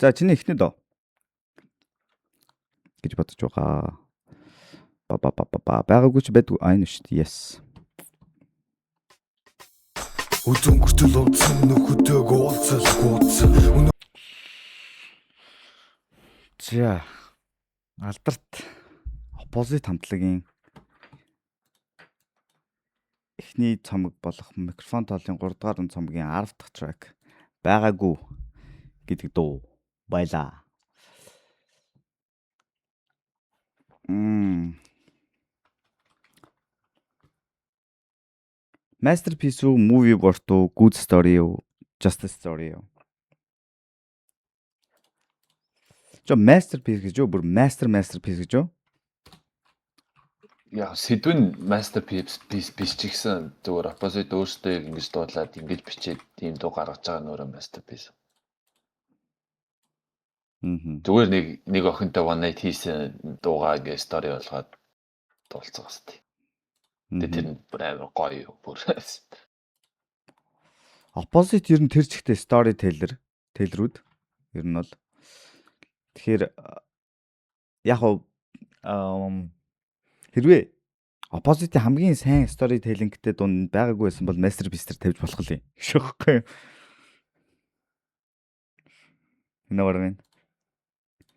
За, чиний эхний доо гэж бодож байгаа. Ба ба ба ба ба байгаагүй ч байдгүй. А, энэ шүү дээ. Yes. Өдөн хүртэл унтсан нөхөдөөг уулзал гуутсан. За. Алдарт Opposite хамтлагийн эхний цомог болох Микрофон тоолын 3 дугаар цомгийн 10 дахь track "Байгаагүй" гэдэг дуу байлаа. Masterpiece үү, movie worth уу, good story уу, just a story уу? Жо masterpiece гэж юу? Бүр masterpiece гэж юу? Яг сэдв нь masterpiece piece биш ч гэсэн зүгээр Opposite өөртөө яг ингэж дуудлаад, ингэж бичээд ийм дуу гаргаж байгаа нь өөрөө masterpiece. Зүгээр нэг охинтой one night хийсэн дуугаа ингээ story болгоод дуулцсан хэвээр. Тэгээ тэр нь бүр амар гоё бүр. Opposite ер нь тэр чигтээ story teller үүд ер нь бол, тэгэхээр яг хав хэрвээ Opposite-ийн хамгийн сайн story telling-тэй дунд байгаагүй байсан бол masterpiece дээр тавьж болох юм. Шөөхгүй юу? You know what I mean?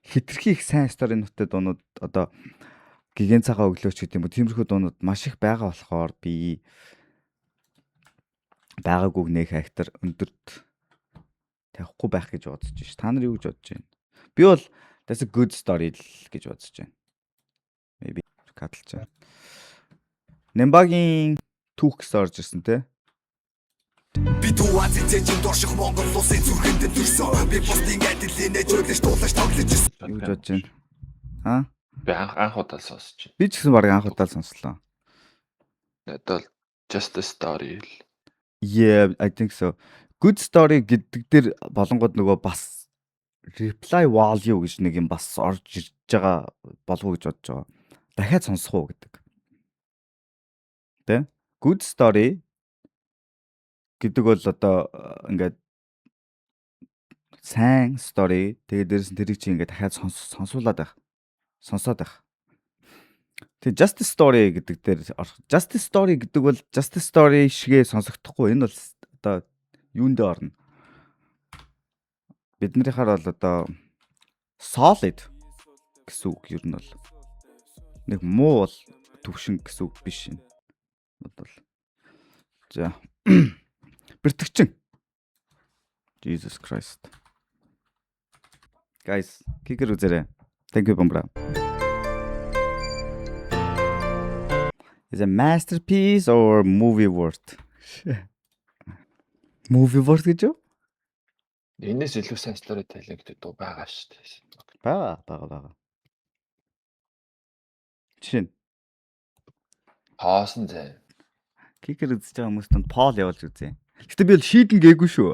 Хитрхи их сайн story нуутай дуунууд, одоо "Гэгээн цагаан өглөөч" гэдэг юм уу, тиймэрхүү дуунууд маш их байгаа болохоор би байгаагүйг нэх актер өндөрт тавихгүй байх гэж бодож ш. Та нар юу гэж бодож байна? Би бол that's a good story л гэж бодож байна. Maybe катлж байна. Нембагийн түүх гэсэн орж ирсэн те. Би Төв Азийн цэжин дурших Монгол улсын зүрхэнд төрсөн. Би бусдын адил инээж өглөж дуулаж тоглож ирсэн. Юу гэж бодож байна? Аа? Би анх удаа сонсч байна. Би ч гэсэн баг анх удаа л сонслоо. Надад бол just a story л. Yeah, I think so. Good story гэдэг дээр болонгод нөгөө бас replay value гэж нэг юм бас орж ирж байгаа болов уу гэж бодож байгаа. Дахиад сонсох уу гэдэг. Тэ? Good story гэдэг бол одоо ингээд сайн story, тэгээд дээрэс нь тэрийг чи ингээд дахиад сонсуулаад байх. Сонсоод байх. Тэгээ just a story гэдэг дээр just a story гэдэг бол just a story шигээ сонсогдохгүй. Энэ бол одоо юунд орно? Биднийхаар бол одоо solid гэсэн үг, ер нь бол. Нэг муу бол төвшин гэсэн үг биш юм. Бол. За. Бэртгчин. Jesus Christ. Guys, кикер үзээрэй. Thank you, Бомбра. Is a masterpiece or movie worth? Movie worth гэж юу? Энэс илүү сайн storytelling гэдэг дуу байгаа шүү дээ. Бага, бага, бага. Жишээ нь Тоосон зай. Кикер үзэж байгаа хүмүүс донд poll явуулж үзье. Гэтэ би бол шийдэн гээгүй шүү.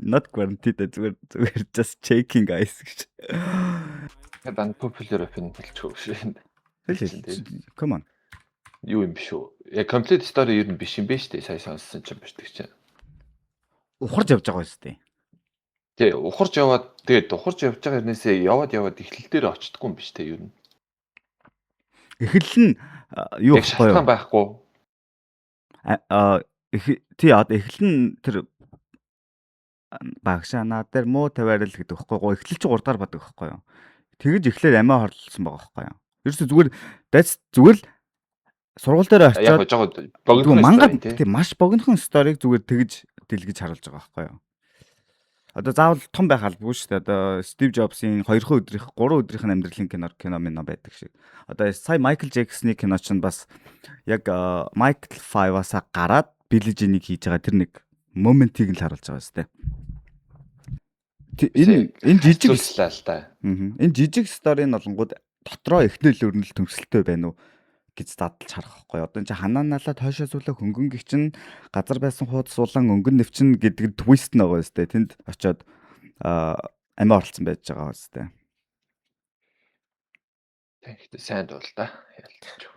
Not guaranteed, зүгээр just checking, guys гэж. Тэгээд unpopular opinion хэлчихв шээ. Хэл. Come on. Юу юм биш үү? Яг complete story ер нь биш юм биш үү? Сая сонссон чинь бишдэг чинь. Ухарж явж байгаа юм дээ. Тий, ухарч яваад, тэгээд ухарч явж байгаа хэрнээсээ яваад яваад эхлэл дээр очтгүй юм биш те ер нь. Эхлэл нь юу Яг шалтгаан байхгүй. А тий, одоо эхлэл нь тэр багшаа наа дээр муу тавиарал гэдэг байхгүй гоо, эхлэл чи 3 дахь бадаг байхгүй юу. Тэгэж эхлээд амиа хорлсон байгаа байхгүй юу. Ерөөсө зүгээр that's зүгээр л сургууль дээр очиод Яг жоо богино мангар, тий, маш богинохон story г зүгээр тэгэж дэлгэж харуулж байгаа байхгүй юу. Одоо заавал том байх албагүй шүү дээ. Одоо Стив Джобсын 2 өдрийнх, 3 өдрийнх нь амьдралын кино мино байдаг шиг. Одоо сая Майкл Джексны кино ч бас яг Michael 5-аас гараад Billie Jean-ийг хийж байгаа тэр нэг moment ийг л харуулж байгаа шүү дээ. Энэ жижиг л та. Энэ жижиг story нь болонгууд дотроо эхнэл өрнөл төгсөлтөй байна уу гэж задлж харах байхгүй. Одоо энэ чи ханаа налаад хойшоо суулаа хөнгөн гих чин газар байсан хуудас суулан өнгөн нэвчин гэдэг twist нэг байгаа сте. Тэнд очиод амиа оролцсон байж байгаа сте. Тэгэхдээ сайн дуул та. Ялцчих.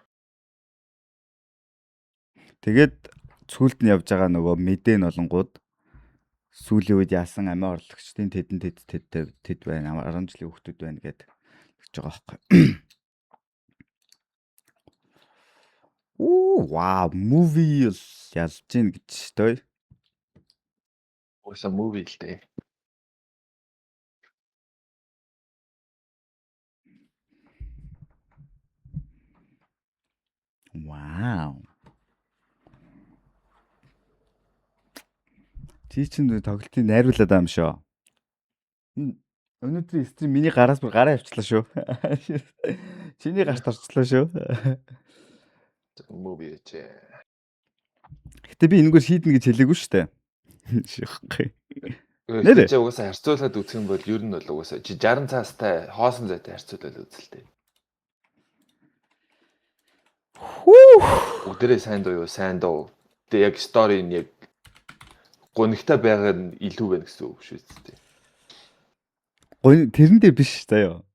Тэгээд цүүлд нь явж байгаа нөгөө мэдээ нь болонгууд Сүүлийн үед яасан амиа орлогчдын тэдэн тэд тэд тэд байна. 10 жилийн хүүхдүүд байна гэд тэгж байгаа байхгүй. Оо вау, movie ялж гин гэж той. Угаасаа movie л дээ. Вау. Чи чинь тоглолтыг найруулад байгаа юм шүү. Өнөөдрийн stream миний гараас бүр гараа явчлаа шүү. Чиний гарт орчлоо шүү. Movie гэж. Гэтэ би энэгээр шийднэ гэж хэлээгүй шүү дээ. Шихгүй. Нэрээ. Чи угаасаа харьцуулаад үзэх юм бол ер нь бол угаасаа чи 60 цаастай хоосон зайтай харьцуулаад үзэлтэй. Хүүх. Бүгдээрээ сайн дуу юу, сайн дуу. Тэгээ яг story нь яг гонигтай байгаа нь илүү байна гэсэн үг шүү дээ. Гон тэрэндээ биш заяа.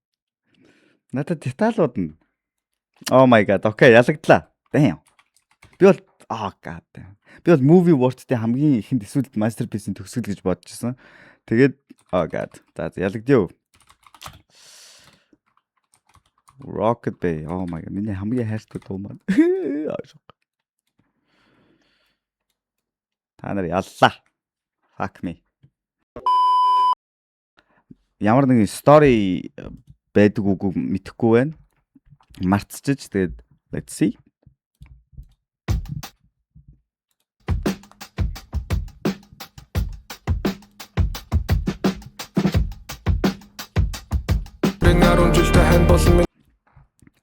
Надад деталууд нь. Oh my god. Okay, ялагдлаа. Damn. Би бол oh god damn. Би бол movie worth-ийн хамгийн ихэнд эсвэл masterpiece-ийн төгсгөл гэж бодож исэн. Тэгээд oh god. За ялагдъё. Rocket Bay. Oh my god. Миний хамгийн хайртай дуу маань. Та нар яллаа. Fuck me. Ямар нэгэн story байдаг үгүй мэдэхгүй байна. Мартчихж тэгээд let's see.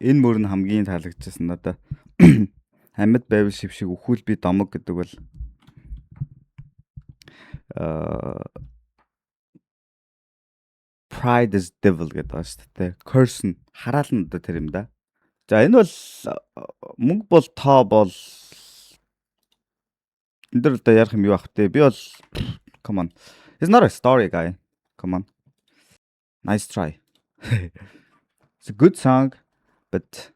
Энэ мөр нь хамгийн таалагдчихсан надад. Амьд байвал шив шиг үхүүл би домог гэдэг бол Pride is devil гэдэг байгаа шүү дээ. Curse нь хараал нь одоо тэр юм да. За энэ бол мөнгө бол тоо бол энэ дэр одоо ярих юм юу ах вэ? Би бол come on. It's not a story guy. Come on. Nice try. It's a good song, but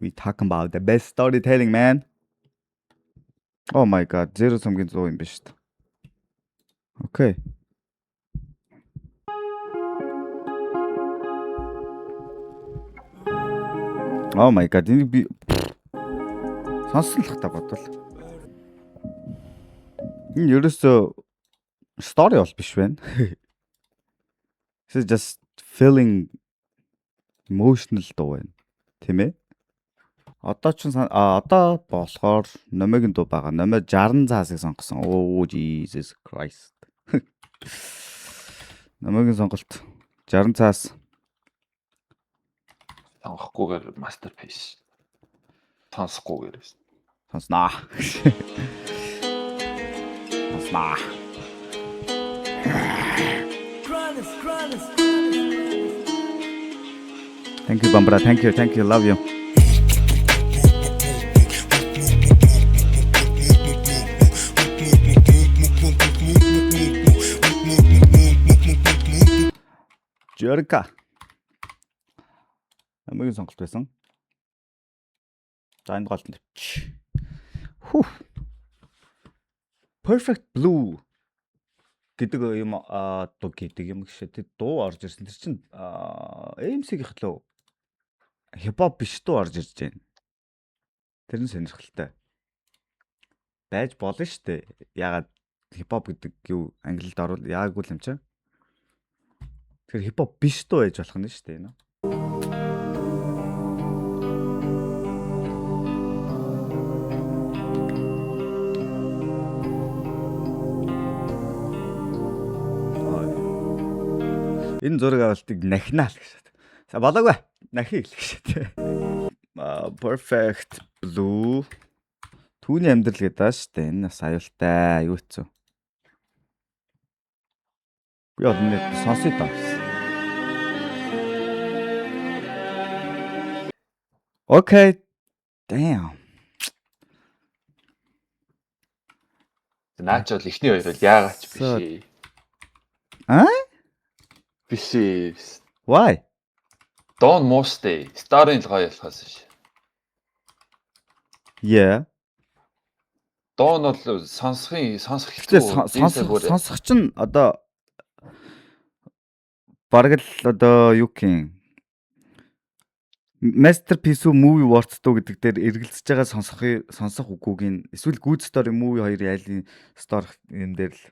we talking about the best storytelling, man. Oh my god, 0 цомгийн 100 юм биш үү? Okay. Oh my god, энийг би сонссон л хата бодвол. Энэ ерөөсөө story бол биш байна. This is just feeling emotional дуу байна. Тийм ээ? Одоо ч одоо болохоор Номигийн дуу байгаа. Номи 60 цаасыг сонгосон. Oh Jesus Christ. Номигийн сонголт 60 цаас. Сонгохгүйгээр masterpiece. Сонсохгүйгээр. Сонсноо. Сонсноо. Thank you Bambara. Thank you. Thank you. Love you. Жорка. Хамгийн сонголт байсан. За энэ голд тавьчих. Хүү. Perfect Blue гэдэг юм дуу гэдэг юм гэшээ тэр дуу орж ирсэн. Тэр чинь AMC-ийн лөө хипхоп биш дуу орж ирж байна. Тэр нь сонирхолтой. Байж болно шүү дээ. Ягаад хипхоп гэдэг юу англид орвол яаггүй юм чинь. Тэгэхээр хипхоп биш дуу байж болох нь шүү дээ энэ. Энэ зураг авалтыг нахнаа л гэж. За болоогүй. Нахи л гэж. Perfect Blue түүний амьдрал гэдэг аа шүү дээ. Энэ бас аюултай, аюу хэцүү. Би бол нэг сонсъё доо. Okay. Damn. Наач бол эхний хоёр бол яагаад ч биш ээ. Аа? Биш ээ. Why? Дон муустай. Story-ын л гоё болохоос биш. Yeah. Дуу нь бол сонсохын сонсох Гэхдээ хэцүү. Сонсох чинь одоо бараг л одоо юу гэх юм, masterpiece үү, movie worth үү гэдэг дээр эргэлзэж байгаа сонсох үгүйг нь эсвэл good story, movie хоёрын айлын story юм дээр л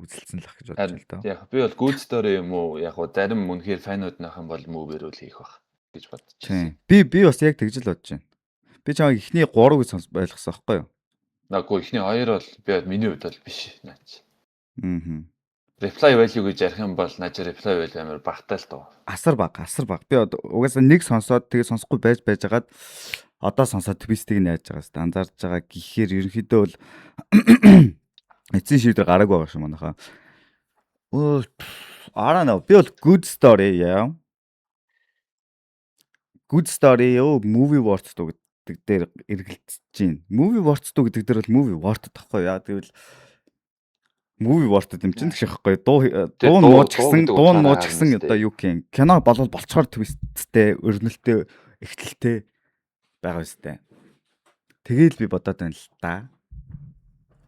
үзэлцэн л ах гэж бодож байна л да. Яг би бол good story юм уу, яг гоо зарим үнэхээр fan ууд нөх юм бол movie рүү л хийх бах гэж бодож байна. Би бас яг тэгж л бодож байна. Би чамайг эхний 3 гэж сонс ойлгосон байхгүй юу? Наагүй, эхний 2 бол би миний хувьд бол биш наач. Аа. Replay value гэж ярих юм бол наач replay value амар багтаа л доо. Асар баг, асар баг. Би угаасаа нэг сонсоод, тэгээ сонсохгүй байж байжгаад одоо сонсоод twist ийг нь яаж байгаас анзаарч байгаа гэхээр ерөнхийдөө бол эцсийн шийдвэр гараагүй байгаа шүү манайхаа. Өө, I don't know. Би бол good story, yeah. Good story ёо, movie worth гэдэг дээр эргэлзэж байна. Movie worth гэдэг дээр бол movie worth гэхгүй яа. Тэгвэл movie worth юм чинь тэгш ихгүй. Дуу муу ч гэсэн, дуу муу ч гэсэн одоо юу гэх юм. Кино болвол болцохоор twist тэй, өрнөлттэй, эхлэлтэй байгаа үстэй. Тэгээл би бодоод байна л да.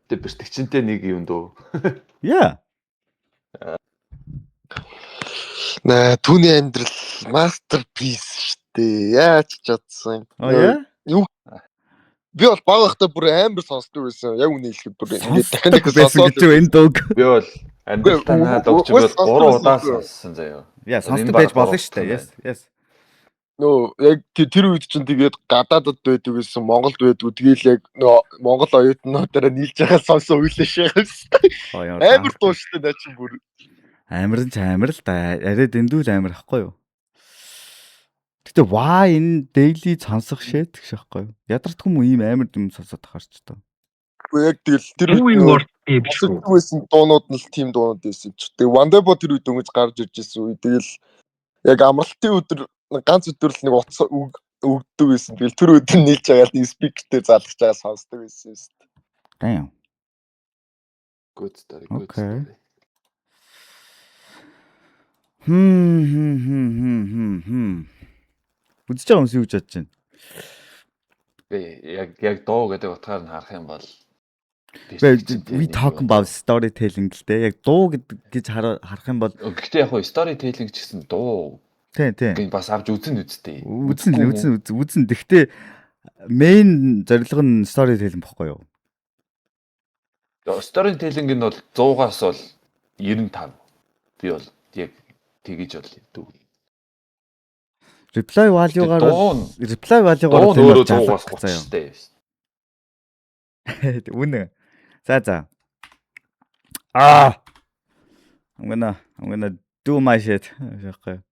Тэг бэртгчэнтэй нэг юм дөө. Yeah. Наа, түүний амьдрал masterpiece штэ. Яаж ч чадсан. Oh yeah? Юу, би бол баг байхдаа бүр амар сонсдог байсан. Яг үнэ хэлэхэд бүр ингээд дахин дахин байсан сонсоод гэж юу энэ дууг. Би бол амьдралтаа наа дууг чи бол 3 удаа сонссон заяа. Яа, сонсдог байж болно шүү дээ. Yes. Нөө яг тэр үед чинь тэгээд гадаадд байдаг гэсэн, Монголд байдаг. Тэгээл яг нөө Монгол оюутнуудаараа нийлж байгаа сонсоо үйлээш байгаа. Амар дуу шүү дээ наа чинь бүр. Амар нь ч амар л да. Арай дэндүү л амар ахгүй юу? Гэтэ why энэ daily сонсох шээ тэгш ахгүй юу? Ядартгүй юм ийм амар юм сонсоод тахарч та. Үгүй, яг тэгэл тэр үед биш үү? Байсан дуунууд нь л тийм дуунууд байсан юм чи. Тэгээ Wandebo тэр үед дөнгөж гарч ирж байсан үе. Тэгэл яг амралтын өдөр ганц өдөр л нэг утас өгдөг байсан. Тэгэл тэр өдөр нийлж байгаа л нэг speaker тэй залгаж байгаа сонсдог байсан юм шүү дээ. Damn. Good story, good story. Хм хм хм хм хм хм. Үзэж байгаа хүмүүс юу гэж бодож байна? Би яг дуу гэдэг утгаар нь харах юм бол We talk about storytelling л дээ. Яг дуу гэдэг гэж харах юм бол Гэхдээ яг хоо storytelling ч гэсэн дуу Тийм. гин бас авч үзэн үсттэй. Үзэн, үзэн, үзэн. Гэхдээ main зорилго нь storytelling бохгүй юу? Storytelling нь бол 100-аас бол 95. Би бол яг тэгэж бол дүү. Replay value-гаар replay value-гаар бол өөрөө 100-аас 30 штэ. Үнэ. За. Аа. I'm gonna do my shit. Яахгүй.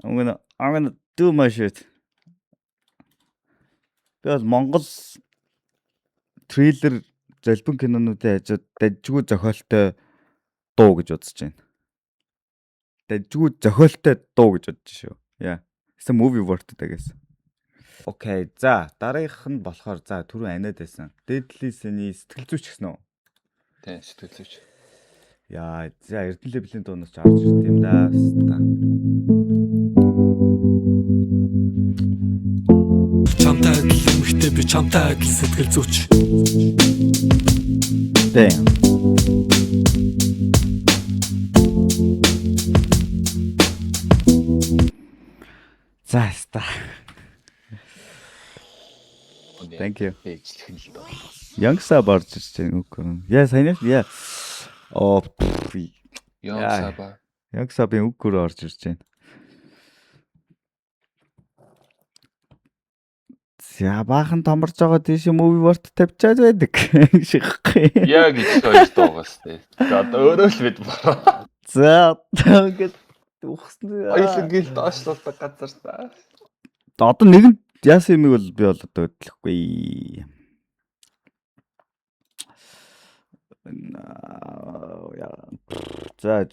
I'm gonna do my shit. Би бол Монгол триллер золбин кинонуудын хажууд дажгүй зохиолтой дуу гэж бодож байна. Дажгүй зохиолтой дуу гэж бодож шүү. Яа. It's a movie worth it, I guess. Okay. За, дараагийнх нь болохоор, за, түрүү аниад байсан. Deadly Sin-ий сэтгэл зүйч гэсэн үү? Тийм, сэтгэл зүйч. Яа, за, Эрдэнэ левелийн дуунаас ч орж ирд юм да. Хаста. Чамтай адил эмэгтэй, би чамтай адил сэтгэл зүйч. Damn. За, хаста. Thank you. Ээжлэх нь л доо. Young Sab орж ирж байна үгүй. Яа, сайн уу? Яа. Оо. Young Saba. Young Sab-ын үг гүрээ орж ирж байна. За, баахан томорж байгаа тийш movie worth тавьчаад байдаг. Шихгүй. Яг ижил хоёр дуугаас тээ. За, одоо өөрөө л бид бороо. За, ингээд ухсан. Хоёулангийн л доошлуулдаг газар та. Одоо нэг нь яасан юмыг бол би бол одоо хөдлөхгүй. За.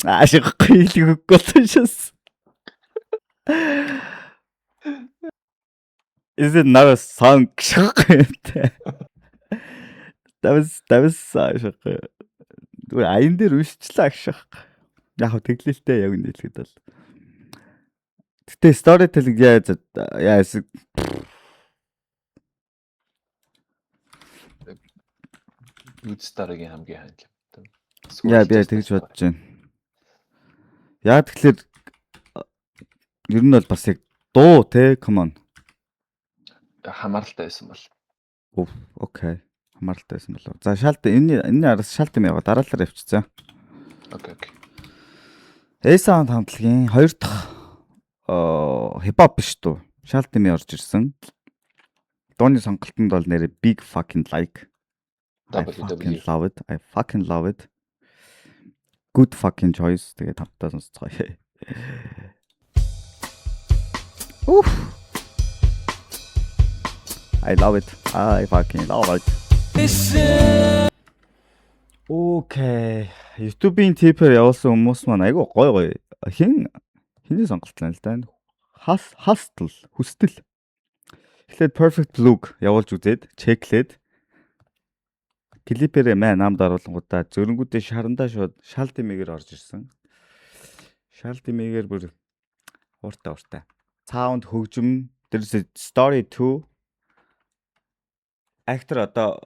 Ашиггүй хэлэх үгүй болсон шээс. Is it not a song? That was ашиггүй. Зүгээр аян дээр уншчлаа гэх. Яг хав тэглэлтэй яг нийлэхэд бол. Гэтэ storytelling яаж яа Good story-гийн хамгийн хань л. Яа, би тэгж бодож байна. Яа, тэгэхээр ер нь бол бас яг дуу те, come on. Хамааралтай байсан бол. Okay. Хамааралтай байсан болов. За, шалт энэ араас шалт юм яваа, дараалал явчихсан. Okay. A-Sound хамтлагийн хоёр дахь хипхоп биш дүү. Шалт юм орж ирсэн. Дууны сонголтонд бол нэрээ big fucking like. I fucking love it. I fucking love it. Good fucking choice. Тэгээд хамтдаа сонсцгоё. Уф. I love it. I fucking love it. Okay. YouTube-ийн tip ээр явуулсан хүмүүс маань айгүй гой гой. Хин хиний сонголт л да. Хас хастл хүстэл. Эхлээд Perfect Blue явуулж үзээд check лээд клипээрээ маа намд оруулангуудаа зөрөнгүүдээ шарандаа шууд шал дэмэгээр орж ирсэн. Шал дэмэгээр бүр ууртай ууртай. Sound, хөгжим, there's a story too. Actor одоо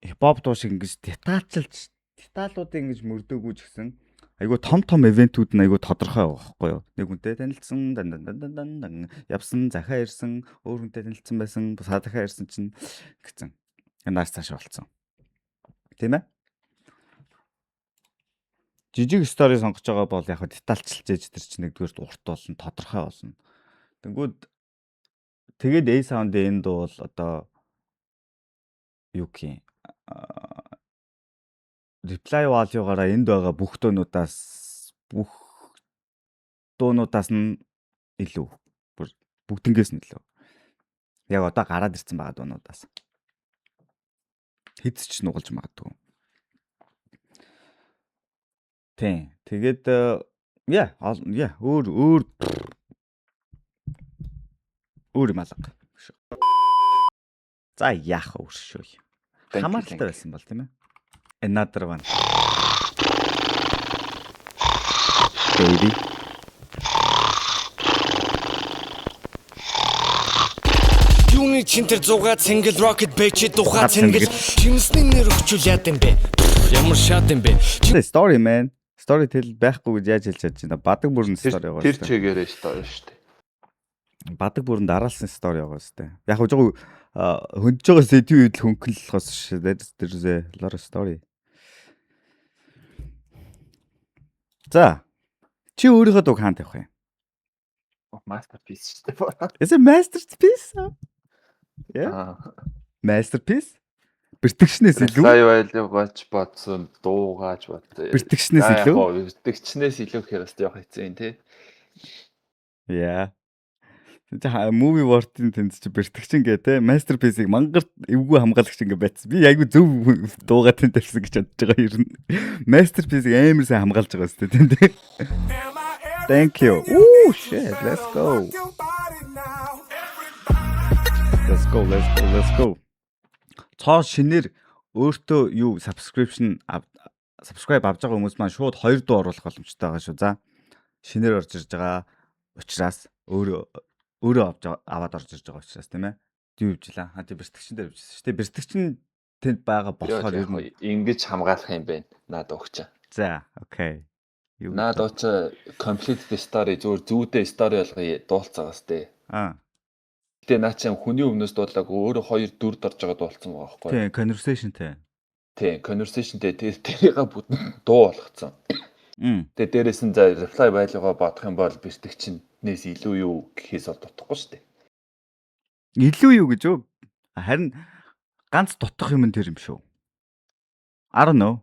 хипхоп дуу шиг ингэж детальчилж, деталуудыг ингэж мөрдөөгүй ч гэсэн айгүй том том event үүд нь айгүй тодорхой байгаа байхгүй юу? Нэг хүнтэй танилцсан, дан дан дан дан дан дан явсан, захиа ирсэн, өөр хүнтэй танилцсан байсан, дахиад ирсэн чинь гэсэн. Нааш цааш болцсон. Тийм ээ? Жижиг story сонгож байгаа бол яг детальчилж ээж тэр чинь нэгдүгээр урт болно, тодорхой болно. Тэнгүүд тэгээд A sound-ын энэ дуу бол одоо юу гэх юм, replay value-гаараа энд байгаа бүх дуунуудаас нь илүү. Бүр бүгднгээс нь илүү. Яг одоо гараад ирсэн байгаа дуунуудаас. Хэд ч нугалж магадгүй. Тийм. Тэгээд яа, яа, өөр өөр өөр юм алга. За, яах вэ шүү. Хамааралтай байсан бол, тийм ээ. Another one. Baby. Юуны чин тэр 100 цэнгэл rocket bitch тухай цэнгэл чимсний нэр өгчүүл яд юм бэ? Ямар шат юм бэ? Story, man. Story тэл байхгүй гэж яаж хэлж чадж байна? Бадаг бүрэн story байгаа. Тэр чигээрээ story шүү дээ. Бадаг бүрэн дараалсан story байгаа шүү дээ. Яг хөө хөндөж байгаа сэдвийн үед л хөнгөн л болохоос шүү дээ. There's a lot of story. За. Чи өөрийнхөө дууг хаана тавих юм? Masterpiece шүү дээ. Is it masterpiece? Yeah. Masterpiece? Бэртгчнээс илүү. Сая байлгач бодсон, дуугааж бодсон. Бэртгчнээс илүү. Бэртгчнээс илүү гэхээр бас жоох хэцүү юм тий. Yeah. Тэ movie world-ын тэнд чи бэртгчин гэ тэ masterpiece-ийг мангар эвгүй хамгаалагч ингээ байцсан. Би айгүй зөв дуугаа тэнд тавьсан гэж бодож байгаа юм. Masterpiece-ийг амар сайн хамгаалж байгаа сте тэнд. Thank you. Ooh, shit, let's go. Let's go, let's go, let's go. Цоо шинээр өөртөө юу subscription subscribe авж байгаа хүмүүс маань шууд 2 дуу оруулах боломжтой байгаа шүү. За. Шинээр орж ирж байгаа учраас, өөрөө өөрөө авч аваад орж ирж байгаа учраас, тийм ээ. Юу явжлаа. А тий, бэртгчин дээр явжсэн шүү дээ. Бэртгчин тэнд байгаа болохоор ер нь ингэж хамгаалах юм байна. Наад угчаа. За, okay. Наад уучаа complete the story, зүгээр зүүдээ story болгоё дуулцаагаас тээ. Аа. Гэтэ наа чи хүний өмнөөс дуулаагүй, өөрөө хоёр дүрд орж байгаа дуулсан байгаа байхгүй. Тийм, conversation тэй. Тийм, conversation тэй, тэр тэрийг бүтэн дуу болгоцсон. Тэгээ дээрэс нь за replay value-гаа бодох юм бол бэртгчнээс илүү юу гэхээс бол дутахгүй шүү дээ. Илүү юу гэж юу? Харин ганц дутах юм тэр юм шүү. I don't know.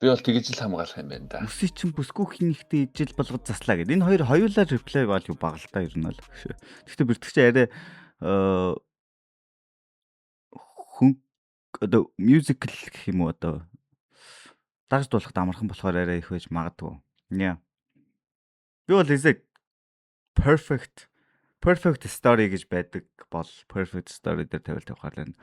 Би бол тэгж л хамгаалах юм байна да. Үсий чинь бүсгүй хинхтэй ижил болгож заслаа гэдэг. Энэ хоёр хоёулаа replay value бага л та ер нь бол. Гэхдээ бэртгч арай хүн одоо musical гэх юм уу, одоо дагж дуулахад амархан болохоор арай их байж магадгүй. Яа. Би бол is perfect perfect story гэж байдаг бол perfect story дээр тавиал тавихаар л байна.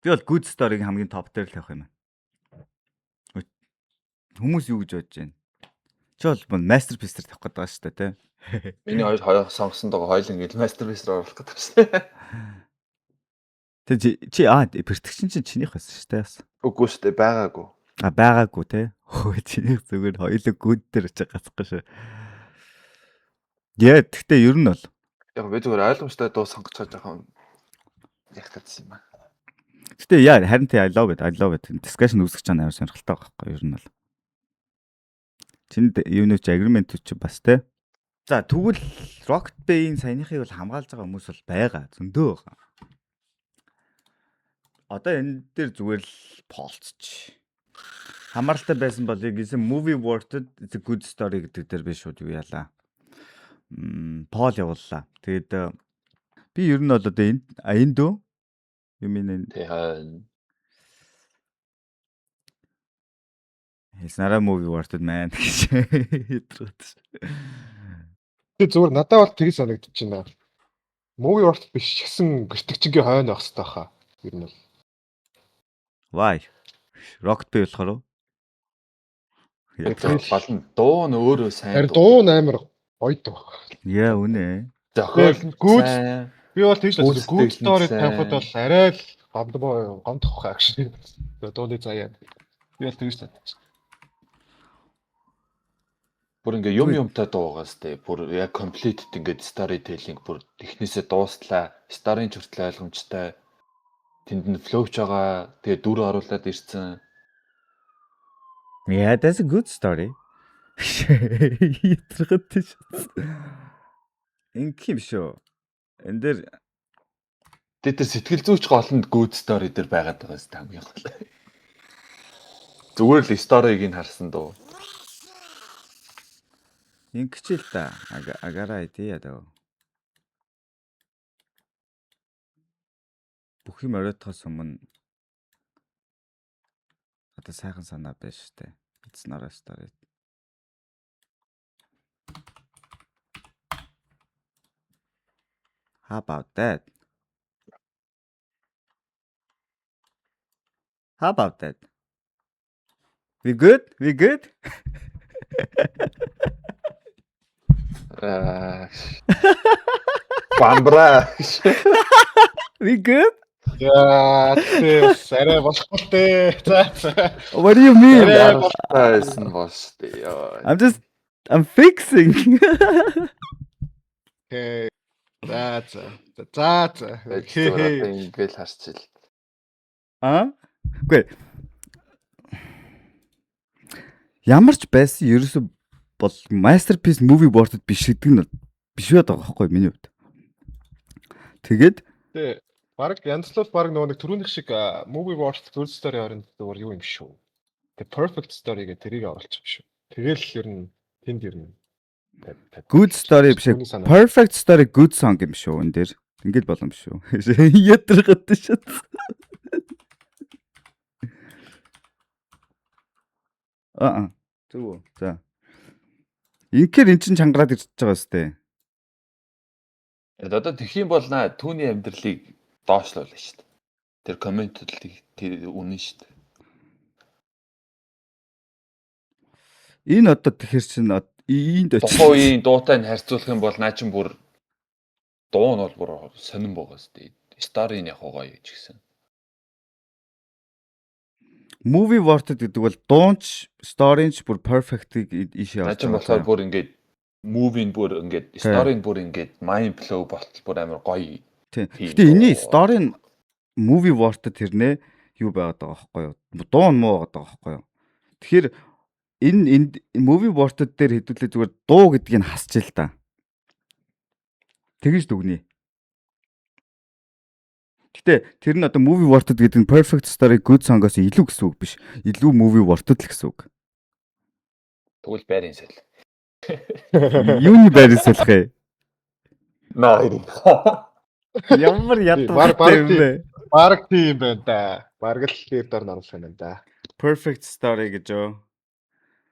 Би бол good story-г хамгийн топ дээр л тавих юм байна. Хүмүүс юу гэж бодож байна? Чи бол masterpiece дээр тавих гэдэг байгаа шүү дээ, тэ? Миний хоёр хоёр сонгосон доо хоёул ингээд masterpiece руу оруулах гэдэг шүү дээ. Тэг чи бэртгчин чинь чинийх байсан шүү дээ бас. Үгүй шүү дээ, байгаагүй. А, байгаагүй те. Хөө, чинийх зүгээр хоёулаа good дээр очиж гацхгүй шүү. Яа, тэгтээ ер нь бол Яг би зүгээр ойлгомжтой дуу сонгож байгаа жоохон яг гэсэн юм аа. Гэтэ яа, харин тий, I love it. I love it. Discussion үүсгэж байгаа амар сонирхолтой байгаа байхгүй ер нь бол. Чинд юунууд ч agreement чи бас те. За, тэгвэл Rocket Bay-ийн саяныхыг бол хамгаалж байгаа хүмүүс бол байгаа. Зөндөө байгаа. Одоо энэ дээр зүгээр л poll-цч. Хамааралтай байсан бол яг гэсэн movie worth it, it's a good story гэдэг дээр би шууд юу яалаа. Poll явууллаа. Тэгээд би ер нь бол одоо энд энд дөө You mean in Тий хойно. It's not a movie worth it, man гэж ядраад. Тэг зүгээр надад бол тгий санагдчих байна. Movie worth биш ч гэсэн гэртгчингийн хойно байх хэрэгтэй хаа. Ер нь бол. Why? Rocket Bay болохоор уу? Гол нь дуу нь өөрөө сайн. Харин дуу нь амар гоё дуу. Яа, үнэ. Зохиол нь Good. Би бол тэгж л good story тавихад бол арай л гомдмоо гомдох хаа гэж. Дууны заяа. Би бол тэгж л бодчих. Бүр ингээ юм юмтай дуугаас те, бүр яг complete ингээд storytelling бүр технээсээ дуустлаа. Story-ын ч хүртэл ойлгомжтой. Тэнд нь flow ч байгаа. Тэгээ дүр оруулаад ирсэн. Yeah, that's a good story. Ятрахад тийш. Ингэх юм шүү. Энд дээр Тэгээ тэр сэтгэл зүйч гол нь good story дээр байгаад байгаа юм хамгийн гол. Зүгээр л story-г нь харсан дуу. Ингэч л та. Агара idea даа. Бүх юм оройтохоос өмнө одоо сайхан санаа байна шүү дээ. It's not a story. How about that? How about that? We good? We good? Аа. Бамбра. We good? Яа, тэ бас арай болохгүй л дээ. За за. What do you mean? Арай Байсан бош дээ. Йоо. I'm fixing. Окей. За за. За за. Зүгээр одоо ингээл харчил. А? Үгүй. Ямар ч байсан ерөөсө бол masterpiece movie worth биш гэдэг нь биш байд байгаа байхгүй миний хувьд. Тэгээд Тэ баг янзлал баг нөгөө нэг түрүүнийх шиг movie worth, good story оронд зүгээр юу юм шүү. The perfect story гэх тэрийг оруулчих юм шүү. Тэгэл ер нь тэнд ер нь good story биш, perfect story, good song юм шүү энэ дээр. Ингээд болон биш шүү. Ядрахад шүү. Аа. Зөв үү. За. Инхээр эн чин чангараад ирж байгаа сте. Одоо тэгэх юм бол наа түүний амьдралыг доошлуулна шүү дээ. Тэр comment л тэр үнэн шүү дээ. Энэ одоо тэгэхэр чин энд очиж Тухайн үеийн дуутай нь харьцуулах юм бол наа чин бүр дуу нь бол бүр сонирн байгаа шүү дээ. Story нь яг гоё гэж гисэн. Movie worth гэдэг бол дуунч story-ч бүр perfect-ийг ийшээ Наа орж чин байгаа. болохоор бүр ингээд movie нь бүр ингээд story нь бүр ингээд mind blow болтол бүр амар гоё. Тийм. Тийм Гэтэ энэний дуу. Story нь movie worth тэрнээ юу байгаад байгаа байхгүй юу? Дуу нь муу байгаад байгаа байхгүй юу? Тэгэхээр энэ энд movie worth дээр хэдүүлээ зүгээр дуу гэдгийг нь хасч ил та. Тэгэж дүгнэе. Гэтэ тэр нь одоо movie worth гэдэг нь perfect story, good song-оос илүү гэсэн үг биш. Илүү movie worth л гэсэн үг. Тэгвэл байрын сэл. Юуны байрын салах вэ? Наа хоёрын. Ямар Баг ядуу юм бэ? Баг тийм байна да. Бараг л тэр дор нь оруулах юм байна да. Perfect story гэж юу?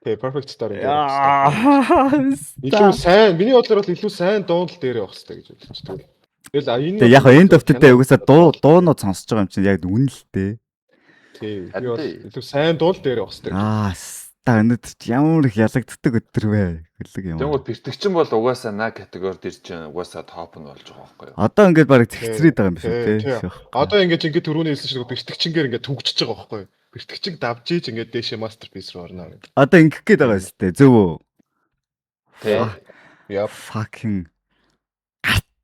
Тэ, perfect story дээр байх хэрэгтэй. Яа. Илүү сайн, миний бодлоор бол илүү сайн дуун л дээрээ байх хэрэгтэй гэж бодож байна. Тэгэл а энэ Тэгээ яг end of the day угаасаа дуу дуунууд сонсож байгаа юм чинь яг үнэн л дээ. Тий, би бол илүү сайн дуул дээрээ байх хэрэгтэй. Аа. Та өнөөдөр чи ямар их ялагддаг өдөр вэ? Хөлөг юм. Тэнгүүд бэртгчин бол угаасаа на категорид ирж чинь угаасаа топ нь болж байгаа байхгүй юу? Одоо ингээд бараг зэгцрээд байгаа юм биш үү Тий, те? Одоо ингээд түрүүний хэлсэн шиг бэртгчингээр ингээд түгжиж байгаа байхгүй юу? Бэртгчиг давж ийж ингээд дээшээ masterpiece руу орно гэдэг. Одоо ингэх гээд байгаа юм шүү дээ. Зөв үү? Тэ. Яп. Fucking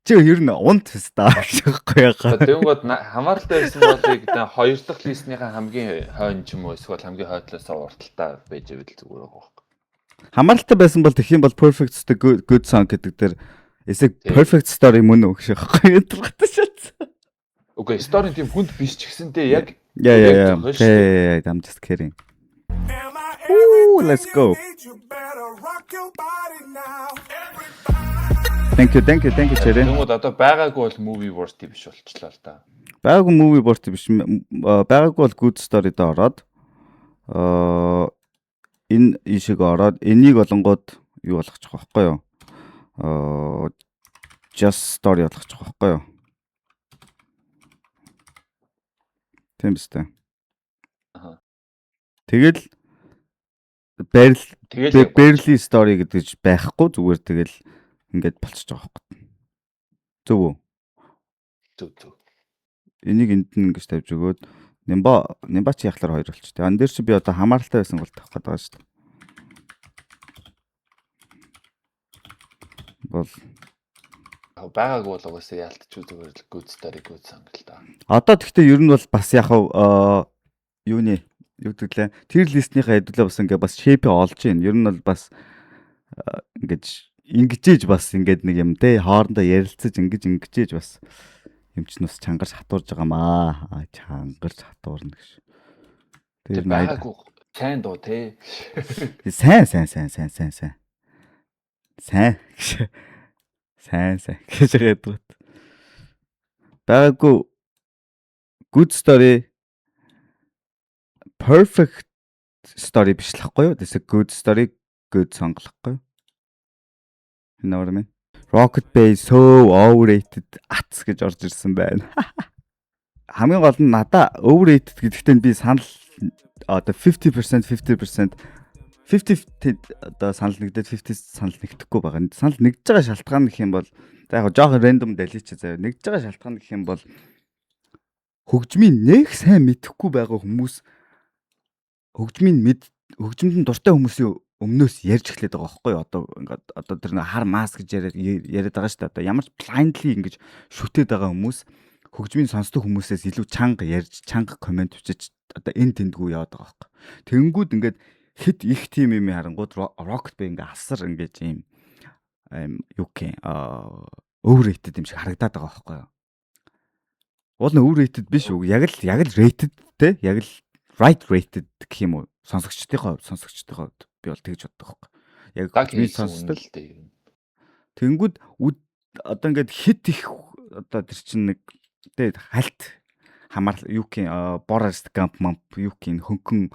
чи ер нь унт өста гэж байхгүй ягаа. Тэнгүүд хамааралтай байсан болыг хоёр дахь листнийхээ хамгийн хойно ч юм уу эсвэл хамгийн хойдлоосоо урталтаа байж байвал зүгээр байгаа байхгүй. Хамааралтай байсан бол тэгэх юм бол perfect the good song гэдэг дээр эсэг Тий. perfect story мөн үү гэж байхгүй ядаргатай шатсан. Үгүй story тийм хүнд биш ч гэсэнтэй яг Yeah. Яг зөвхөн шүү дээ. Yeah, I'm just kidding. Ooh, let's go. Thank you, thank you, thank you Черэ. Тэнгүүд одоо байгаагүй бол movie worthy биш болчлоо л да. Байгаагүй movie worthy биш. Байгаагүй бол good story дээр ороод энэ ийшээ ороод энийг олонгууд юу болгочих واخгүй юу? Just story болгочих واخгүй юу? Тийм биз дээ. Аха. Тэгэл barely Тэгэл яг barely story гэдэг байхгүй, зүгээр тэгэл ингээд болчихж байгаа байхгүй. Зөв үү? зөв зөв. Энийг энд нь ингэж тавьж өгөөд Нимба чи яхлаар хоёр болчих. Ан дээр чи би одоо хамааралтай байсан бол тавих гээд байгаа шүү дээ. Бол Байгаагүй бол угаасаа яалтч зүгээр л good story good song л да. Одоо тэгтээ ер нь бол бас яг юуны юу гэдэг лээ. Тэр листнийхээ хэдүүлээ бас ингээ бас shape олж ийн. Ер нь бол бас ингэж ингэжээж бас ингээд нэг юм те хоорондоо ярилцаж ингэж ингэжээж бас юм чинь бас чангарч хатуурж байгаа маа. Чангарч хатуурна гэж. Тэр Тэр байгаагүй сайн дуу те. сайн сайн сайн сайн сайн сайн. Сайн гэж. Сайн сайн гэж яддаг. Байгаагүй good story perfect story биш л хгүй юу? This a good story good song л хгүй юу? You know what I mean? Rocket Bay so overrated ац гэж орж ирсэн байна. Хамгийн гол нь надаа overrated гэдэгтээ би санал одоо 50% 50% 50 одоо санал нэгдээд 50 санал нэгдэхгүй байгаа. Санал нэгдэж байгаа шалтгаан гэх юм бол за яг жоохон random далийч заяа. Нэгдэж байгаа шалтгаан гэх юм бол хөгжмийн нэх сайн мэдэхгүй байгаа хүмүүс хөгжмийн мэд хөгжмөнд нь дуртай хүмүүсийн өмнөөс ярьж эхлэх байгаа байхгүй юу? Одоо ингээд одоо тэр нэг хар маск гэж яриад байгаа шүү дээ. Одоо ямар ч blindly ингэж шүтээд байгаа хүмүүс хөгжмийн сонсдог хүмүүсээс илүү чанга ярьж, чанга comment бичиж одоо энэ тэндгүү яваад байгаа байхгүй. Тэнгүүд ингээд хит их тим юм харангууд Rocket Bay ингээ асар ингэж ийм юу гэх overrated юм шиг харагдаад байгаа байхгүй юу? Уул нь overrated биш үү? Яг л rated те, яг л right rated гэх юм уу? Сонсогчдынхоо хувьд би бол тэгж боддог байхгүй. Яг хөгжмийн сонсдог. Тэнгүүд одоо ингээд хит их одоо тэр чинь нэг тэ хальт хамаар юу гэх Forrest Gump мамп юу гэх хөнгөн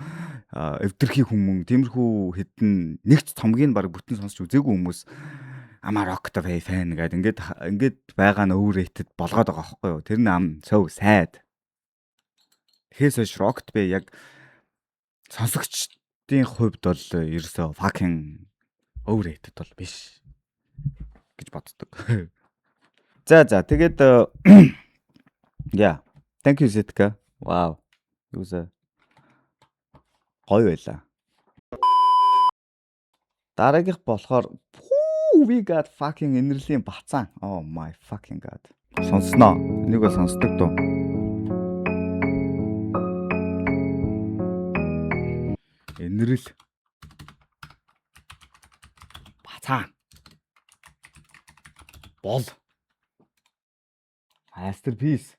эвдэрхий хүмүүн тиймэрхүү хэдэн нэг ч цомгийг баг бүтэн сонсч үзээгүй хүмүүс амаа Rocket Bay fan гэдэг ингээд байгаа нь overrated болгоод байгаа байхгүй юу? Тэр нь ам so sad. Тэгэхээс хойш Rocket Bay яг сонсогчдын хувьд бол ерөөсөө fucking overrated бол биш гэж боддог. За тэгээд yeah. Thank you Zitka. Wow. Юусаа гоё байлаа. Дараагийнх болохоор we got fucking энерлийн бацаан. Oh my fucking god. Сонсноо. Энийг бол сонсдог дуу. Энэрэл бацаан. Бол. Masterpiece.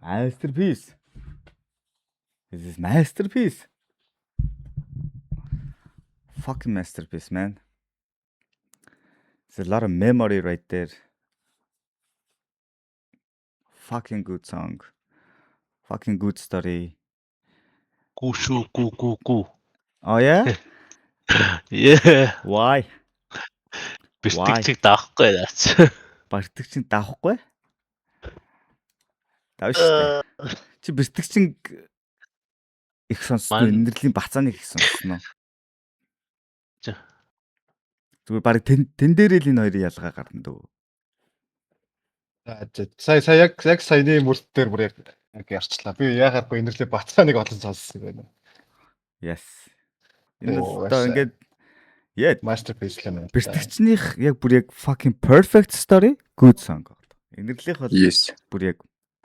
Masterpiece. This is masterpiece. Fucking masterpiece, man. There's a lot of memory right there. Fucking good song. Fucking good story. Гүү шүү гүү гүү гүү. Oh yeah? Yeah. Why? Бэртгчиг даахгүй наач. Бэртгчин давахгүй? Давна шүү дээ. Чи бэртгчин Их сонссон уу? Энэрлийн бацааныг их сонссон уу? За. Зүгээр баг тэн дээрээ л энэ хоёрын ялгаа гарна дөө. За сая сая яг саяны мөрт дээр бүр яг ярьчлаа. Би яагаад гоо энэрлээ бацааныг олон сонссон юм байна. Yes. Энэ бол одоо ингээд yeah Masterpiece л юм байна. Бэртгчнийх яг бүр яг fucking perfect story, good song байна. Энэрлийнх бол бүр яг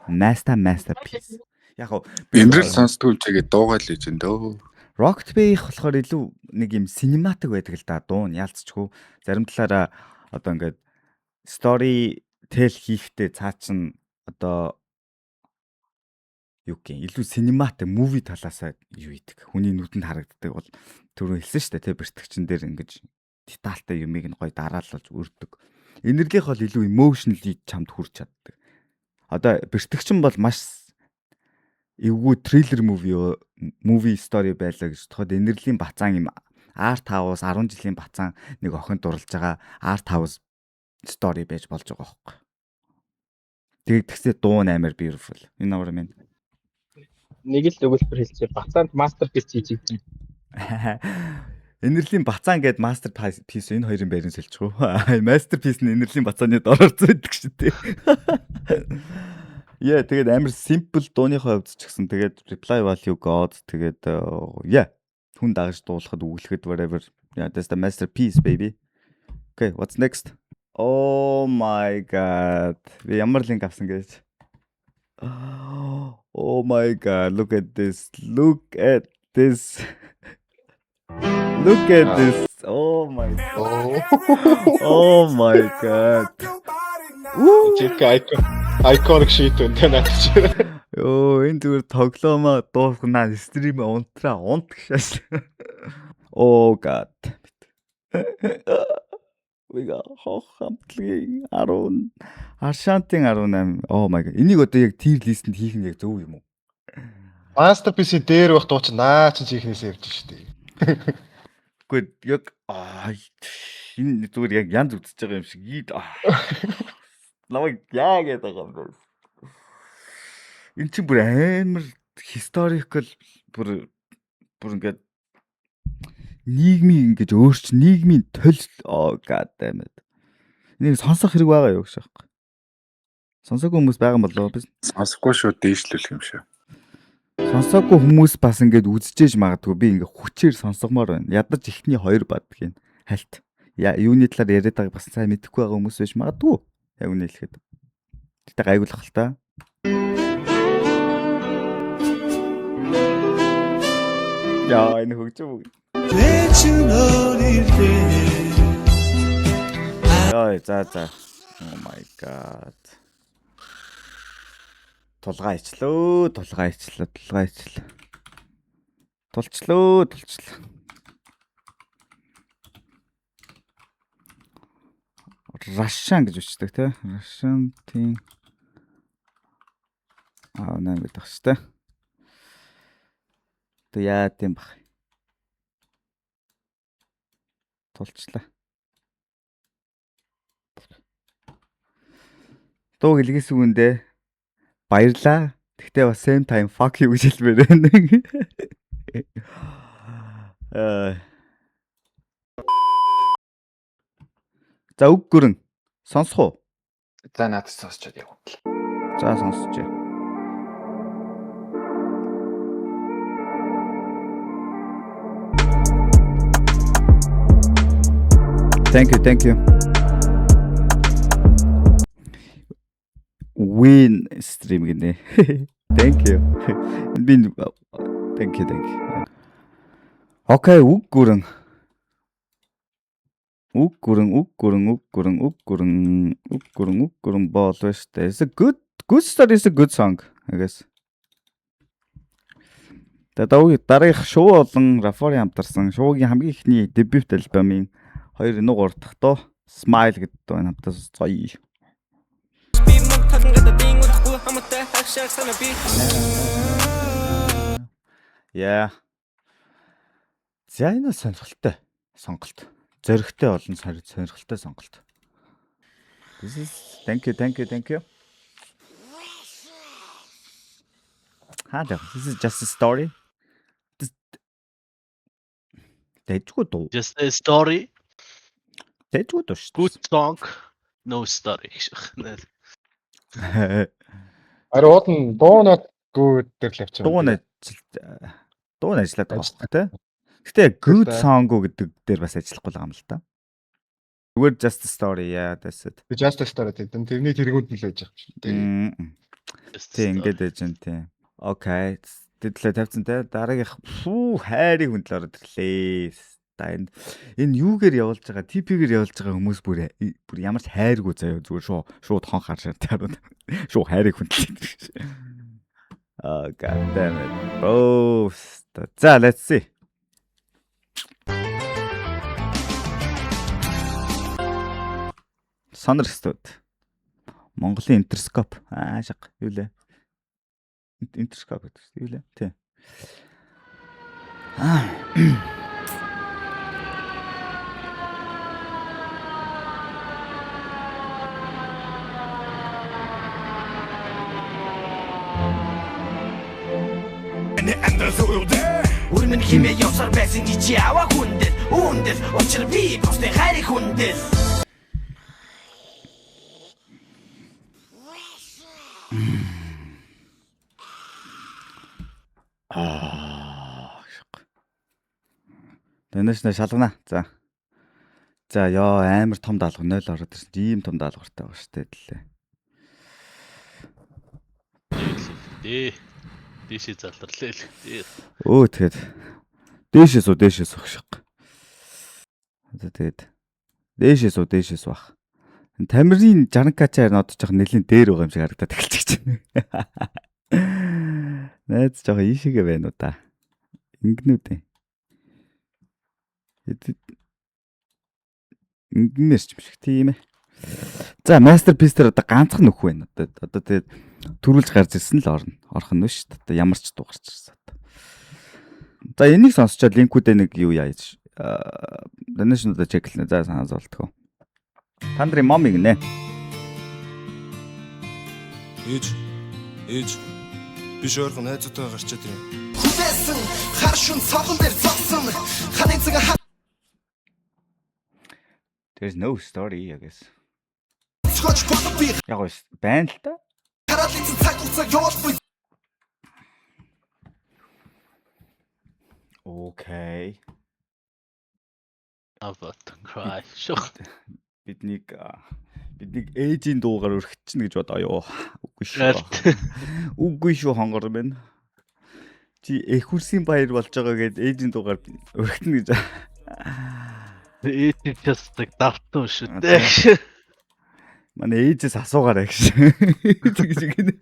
masterpiece. Яг гоо Энэрл сонсдгүй юм чигээ дуугайл гэж энэ дөө. Rocket Bay-х болохоор илүү нэг юм cinematic байдаг л да. Дуу нь яалцчгүй. Зарим талаараа одоо ингээд story tell хийхдээ цаа чин одоо юу гэх юм илүү cinematic movie талаасаа юу идэг. Хүний нүдэнд харагддаг бол түрүү хэлсэн шүү дээ тий бэртгчин дээр ингэж детальтай юмыг нь гоё дараалуулж өрдөг. Энерлийнх бол илүү emotionally чамд хүрч чаддаг. Одоо бэртгчин бол маш эвгүй thriller movie story байлаа гэж бодоход энерлийн бацаан юм art house 10 жилийн бацаан нэг охин дурлж байгаа art house story байж болж байгаа хөөхгүй. Тэгээд тэгсээ дуу нь амар beautiful. Энэ амар минь. Нэг л өгүүлбэр хэлчихэ. Бацаанд masterpiece хийж игдэн. Энерлийн бацаан гээд masterpiece энэ хоёрын байран сэлчих үү? Masterpiece нь энерлийн бацааны дор орсон байдаг шүү дээ. Yeah, тэгээд амар simple дууныхаа хувьд ч гэсэн тэгээд reply value god тэгээд yeah хүн дагаж дуулахад үглэхэд whatever. Yeah, that's the masterpiece baby. Okay, what's next? Oh my god. Би ямар линк авсан гэж. Oh my god, look at this. Look at this. Look at this. Oh my. Oh my god. Жинхэнэ icon iconic shit байна те наад чи. Йоо, энэ зүгээр тоглоомоо дуусгана stream унтраа унт гшээс. Oh god. We got хох хамтлагийн 10 Аршантын 18. Oh my god. Энийг одоо яг tier list-энд хийх нь яг зөв юм уу? Masterpiece-ийн дээр байх дуу чи наа чи чихнээсээ явж штэ. Үгүй яг энэ зүгээр яг янз үзэж байгаа юм шиг. Намайг яа гэдэг байгаа юм бэ? Энэ чинь бүр амар historical бүр ингээд нийгмийн ингэж өөрч нийгмийн төл oh god damn it. Энийг сонсох хэрэг байгаа юу гэж аахгүй. Сонсоогүй хүмүүс байгаа юм болоо би Сонсохгүй шүү дээшлүүлэх юм шиг. Сонсоогүй хүмүүс бас ингээд үзчихээж магадгүй би ингээд хүчээр сонсгомоор байна. Ядаж ихний хоёр бадгийн хальт. Я юуны талаар яриад байгааг бас сайн мэдэхгүй байгаа хүмүүс байж магадгүй. Яг үнэ хэлэхэд. Гэтэ гайгуулах л та. Яа энэ хөгжим. Яа за. Oh my god. Тулгаа ичлөө, тулгаа ичлээ, тулгаа ичлээ. Тулчлөө, тулчлаа. Рашан гэж бичдэг те. Рашан тийм 18 гэдэг ах шүү дээ. Тэг яа тийм бах. Тулчлаа. Дууг илгээсэн үгэндээ баярлаа. Тэгтээ бас same time fuck you гэж хэлмээр байна. За үг гүрэн сонсох уу? За надад сонсчод явна. За сонсчээ. Thank you, thank you. Win stream гинэ. Thank you. Би thank you, thank you. Okay, үг гүрэн. Үг гүрэн, үг гүрэн, үг гүрэн, үг гүрэн, үг гүрэн, үг гүрэн бол байна штэ. It's a good story, is a good song, I guess. Тэгээ дараагийнх Шуу болон Рафори хамтарсан Шуугийн хамгийн эхний дебют альбомын 2 3 дахь дуу Smile гэдэг дуу хамтаас сонсцгоё. Би мөнгө талангада дин удахгүй хамаатай хагшаах санаа би. Yeah. За энэ сонирхолтой сонголт. Зоригтой болон сонирхолтой сонголт. This is thank you, thank you, thank you. Хаа. This is just a story. Дэжгүй дуу. Just a story. Дэжгүй дуу шүү. Good song, no story гэж. Харин уул нь дуунаад good дээр л явчих. Дуу нь ажил дуу нь ажиллаад байгаа байхгүй тий. Гэтэ good song гэдэг дээр бас ажиллахгүй л байгаа юм л та. Зүгээр just a story, yeah, that's it. Just a story тийм. Тэрний тэргүүнд нь л байж байгаа юм шиг. Тийм ингээд байж гэн тийм. Okay. Тэдлээ тавьсан те. Дараагийнх фүү хайрыг хүндэл ороод ирлээ. Та энэ энэ юугээр явуулж байгаа, TP-гээр явуулж байгаа хүмүүс бүр бүр ямар ч хайргүй заяа, зүгээр шууд хон хар шар таарууд шууд хайрыг хүндлээ. Oh, god damn it. Oh. За, let's see. Сонор студ. Монголын Интерскоп. Аа шаг. Юу лээ? Интерскоп гэдэг чинь юу лээ? Тий. Аа. Өрмөн химээ явсаар байсан чи аваа хүндэл. Үүндэл учир би бусдын хайрыг хүндэл. Аа. Дэнэш нэ шалгана. За. За ёо, амар том даалгавар 0 ороод ирсэн. Ийм том даалгавартай байгаа шүү дээ дэлээ. Дээ. Дээшээ залрлаа л дээ. Өө тэгэд дээшээ суу, дээшээ суух шиг. За тэгээд дээшээ суу, дээшээ суух. Тамирын 60 качаар нодож явах нэлийн дээр байгаа юм шиг харагдаад эхэлчих чинь. Найз жоохон ийшээгээ байна уу та. Ингэнүүд ээ. Ингэнээр ч юм шиг тийм ээ. За, Masterpiece дээр одоо ганцхан нөхөх байна. Одоо тэгээд төрүүлж гарч ирсэн л орно. Орох нь шүү дээ. Одоо ямар ч дуу гарч ирсэн. За, энийг сонсчоод link үүдээ нэг юу яаж donation уудаа check лэнэ. За, санаа зовлтгоо. Та нарын момыг нэ. Ээж ээж биш, ойрхон найзуудтайгаа гарчаад ирээ. Хүлээсэн хар шүн цохон дээр зогсон ханы цаг. There's no story, I guess. Цогч болов би. Яг гоо байна л та. Хараалын цаг хугацаа явуулгүй. Okay. About to cry. Шох. Биднийг ээжийн дуугаар өргөчнө гэж бодоё. Үгүй шүү. Үгүй шүү, хонгор минь. Чи эх хүрсийн баяр болж байгаа гэд ээжийн дуугаар өргөтнө гэж. Ээж just like давтсан шүү дээ. Манай ээжээс асуугаарай гэж. Тэгж гинэ.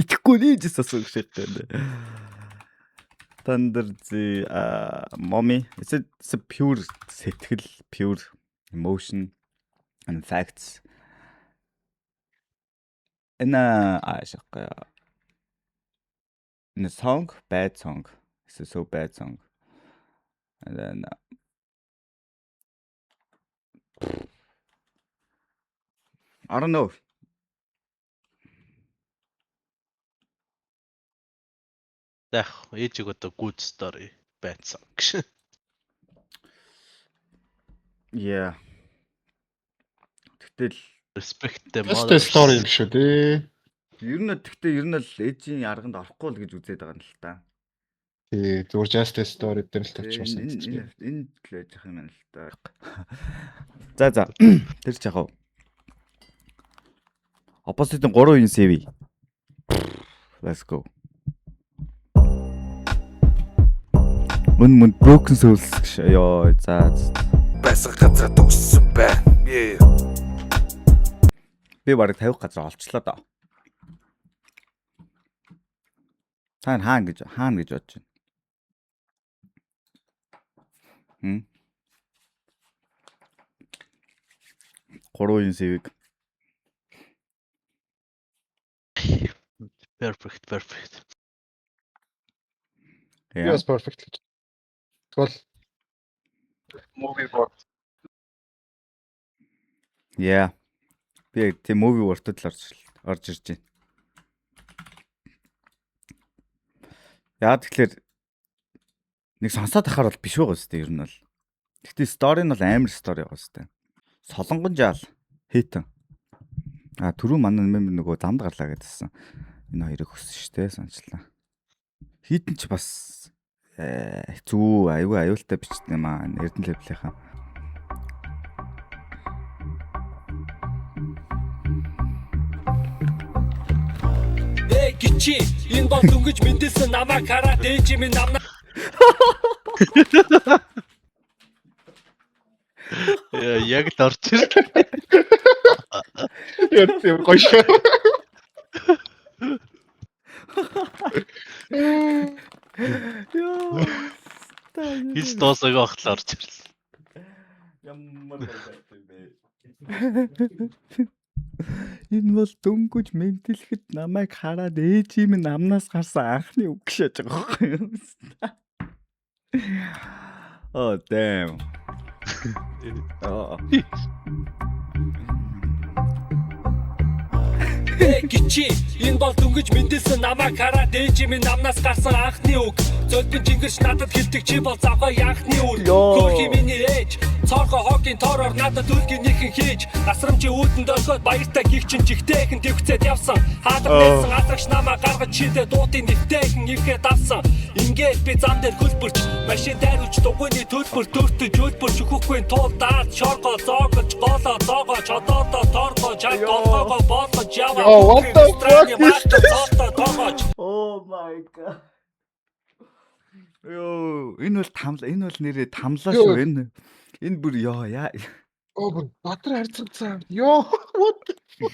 Итгэхгүй нь ээжээс асуу гэж байна. Thunder the mommy, it's a pure сэтгэл, pure emotion and facts. Энэ аашаа энэ song, bad song. It's a so bad song. And then I don't know. Яг ээжиг одоо good story, bad song гэж. Yeah. Тэгтэл Respect them. Just a story юм шүү дээ. Ер нь тэгтээ ер нь л ээжийн арганд орохгүй л гэж үзээд байгаа юм л та. Тий, зүгээр just a story дээр л тавьчихсан санагдчих. Энэ л байж ах юм байна л та. За. Тэр ч яг. Opposite-ын 3 үеийн CV. Let's go. Мөн мөн Broken Souls гэж. Йоо, за. Байсан газар төгссөн байна. Yeah. Би бараг 50 газар олчлоо доо. Та хаана гэж бодож байна? Хм? 3 үеийн CV-г. Perfect, perfect. Yeah. Yes, perfect гэж. Тэгвэл Movie box. Yeah. Би яг тийм movie world л орж ирж байна. Яа тэгэхээр Нэг сонсоод ахаар бол биш байгаа үстэй ер нь бол. Гэхдээ story нь бол амар story байгаа үстэй. Солонгон жаал хейтэн. А түрүү манай member нөгөө замд гарлаа гэдсэн. Энэ хоёрыг хүссэн шүү дээ санчлаа. Хитэн ч бас хэцүү аюу аюултай бичдэг юм аа. Эрдэнэ level-ийнхаа. Эй гिचи энэ бол дөнгөж мэндэлсэн намайг хараад ээж минь намнаа Яг л орж ирлээ. Яг тийм гоё шүү. Йоо. Хис дуусаагүй багтал орж ирлээ. Ямар гоё юм бэ? Энэ бол дөнгөж мэнтэлэхэд намайг хараад ээж минь амнаас гарсан анхны үг шааж байгаа байхгүй юу? Oh damn. Аа. Эй гिचи энэ бол дөнгөж мэндэлсэн намайг хараад ээж минь амнаас гарсан анхны үг. Зөлбөн чингэрч надад хэлдэг чи бол завхаа анхны үр. Хөөрхий миний ээж цоорхо хогийн тоороор надад үлгийнийхэн хийж асрамжийн үүдэнд орхиод баяртай гих чин жигтэйхэн дэвхцээд явсан. Хаалга нээсэн алрагч намайг гаргаж шидэ дуутын нэвтэйхэн ирэхэд авсан. Ингээд би зам дээр хөлбөрч машин дайруулж дугуйны төлбөр төртөж өлбөрч өгөхгүй тул даад шоргоо зоогож голоо зоогоо чодоодоо торгоо чад голгоогоо болгож яваа. Yo, what the fuck is this? Тоогооч. Oh my god. Йоо, энэ бол тамла, энэ бол нэрээ тамлаа шүү. Энэ бүр ёо яа. Оо бүр Баатар харьцагцсан. Йоо, what?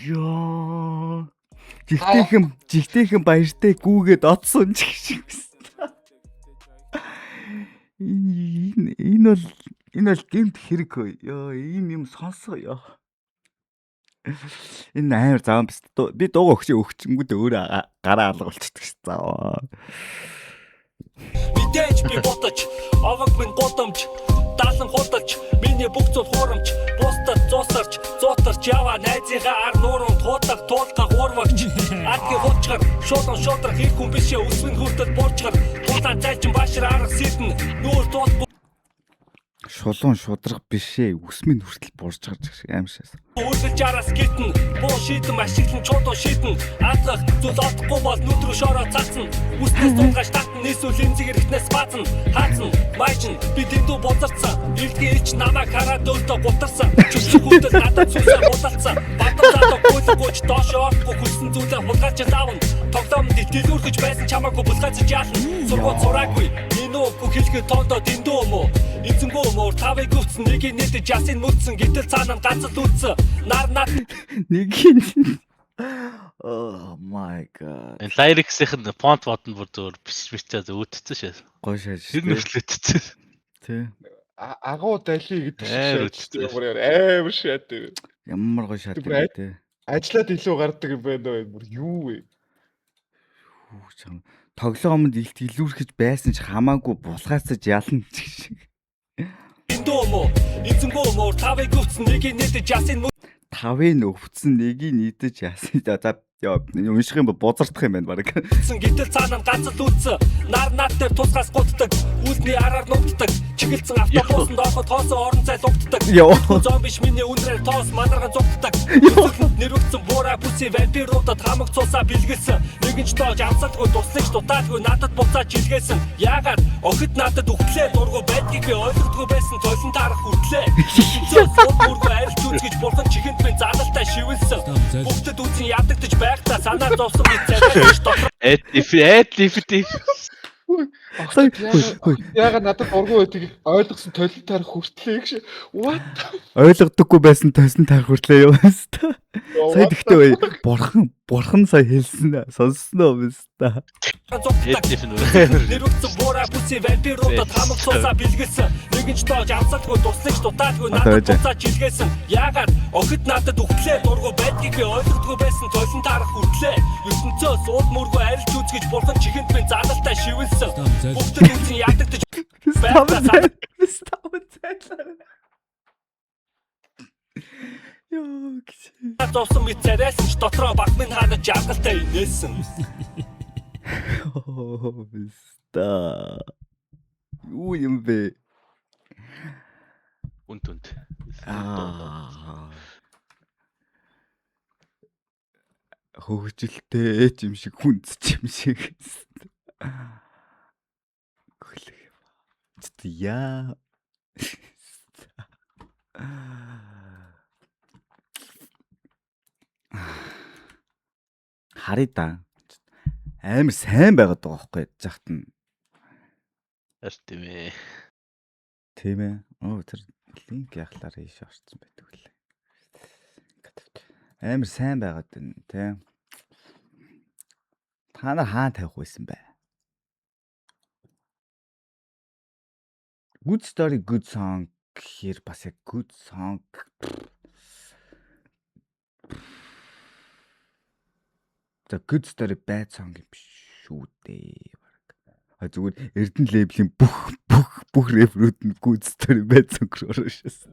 Ёо. Жигтэйхэн баяртай гүүгээд одсон ч гэх шиг байсан. Энэ бол гэмт хэрэг хөө. Ёо, ийм юм сонсоо ёо. Энэ амар заван биз. Би дууга өгчөнгүүд өөрөө гараа алга болчихдог ш. Заваа. Мэдээж би бодож, овог минь гудамж, даалан худалж, миний бүх зүйл хуурамч, бусдад зуусарч, зуутарч яваа найзынхаа ар нууруунд хуудлах, туулга хуурвагч, адгийн хуучгар, шуулан шуудрах их хүн бишээ өсвөн хүртэл буурчгар, тулаан зайчин баашир арга сидэн, нүүр туулахгүй Шулуун шудраг бишээ өсмийн хүртэл буурч гарч шиг аим шээс. Үргэлж араас гитэн, буу шийдэн, ашиглан чуудуу шийдэн, алгах зүйл олдохгүй бол нүд рүү шороо цаацна, үснээс тулгаж татна, эсвэл эмзэг эргэтнээс баазна, хаацна, майжна, би дэндүү бузарцсан, элдгийн ич намайг хараад өөртөө гутарсан, чөмжлөг хүртэл надад сүсээ худалдсан, бадан задаа гүйлгүүч доош орохгүй хүссэн зүйлээ хулгайлж лавна, тоглоомд дэлгүүрхэж байсан чамаагүй булгаацж яална, сургууль сураагүй, энэ үгүй хэлэхэд тоондоо дэндүү юм уу? Эзэнгүү мөр тавыг өвцөн нэгийг нийтэж ясын мүдсэн гэтэл цаана нь ганц л үтсэн нар над Нэгийг. Oh my god. Lyrics-ийн нь фонт бод нь бүр зөөр биш бичээ үүдсэн шээ. Гоё шааж. Тэр нь хүртэл үүдсэн. Тэ. Агуу дали гэдэг Амар шиг шат. Бүр амар шат. Ямар гоё шат юм бэ те. Ажлаад илүү гардаг юм байна уу? Бүр юу вэ? Хүүч юм. Тоглоомонд илт илүүрхэж байсан ч хамаагүй булгаацаж ялна гэх шиг. Эндүү юм уу? Эзэнгүү мөр тавыг өвцөн нэгийг нийтэж ясын Тавыг өвцөн нэгийг нийтэж яасан. За ёо унших юм бол бузардах юм байна баг. мүдсэн гэтэл цаана нь ганц л үтсэн нар над дээр тусгаас гутдаг үлдний араар нугддаг чиглэлцэн автобусанд ороход тоосон орон зай лугддаг зомби биш миний үнрээр тоос манарган зугтдаг нэрвэгдсэн буурай бүсийн вампируудад хамаг цусаа бэлгэлсэн нэгэн ч тоож амсалгүй туслаж дутаалгүй надад буцааж илгээсэн яагаад охид надад үхлээ дургу байдгийг би ойлгодгүй байсан толон таарах хүртлээ зөөс мөргөө арилж үзгэж бурхан чихэнд минь заналтай шивэлсэн бүгдэд үзэн ядагдаж байхдаа санаа зовсон би царайж дотор Эд Яагаад надад дургу байдгийг ойлгосон толон таарах хүртлээ гэж. What? Ойлгодоггүй байсан тосон тарах хүртлээ юу хэвээр. Сая тэгтээ бай. Бурхан сая хэлсэн сонссон уу хэвээр. Нэрвэгдсэн буурай бүсийн вампируудад хамаг цусаа бэлгэлсэн нэгэн ч тоож амсалгүй туслаж дутаалгүй надад буцааж илгээсэн яагаад охид надад үхлээ дургу байдгийг би ойлгодгүй байсан толон таарах хүртлээ ертөнцөөс ууд мөргөө арилж үзгэж бурхан чихэнд минь заналтай шивэлсэн бүгдэд үзэн ядагдаж байхдаа Йоо гэж. Зовсон мэт царайсан ч дотроо баг минь хаана жаргалтай инээсэн. Оо биста. Юу юм бэ? Үн түнд. Аа. Хөгжилтэй ч юм шиг хүнд ч юм шиг. Гөлөг юм. Чт яа. Харъя да. Амар сайн байгаад байгаа байхгүй яж хат нь. Харин тийм ээ. Тийм ээ. Оо, тэр линк яхалаар ийш орсон байдаг үлээ. Амар сайн байгаад байна те. Та нар хаана тавих байсан бэ? Good story, good song гэхээр бас яг good song. За, good story, bad song юм биш шүү дээ. Бараг. А зүгээр Эрдэнэ label-ийн бүх рэпрүүд нь good story, bad song руу орно шээс.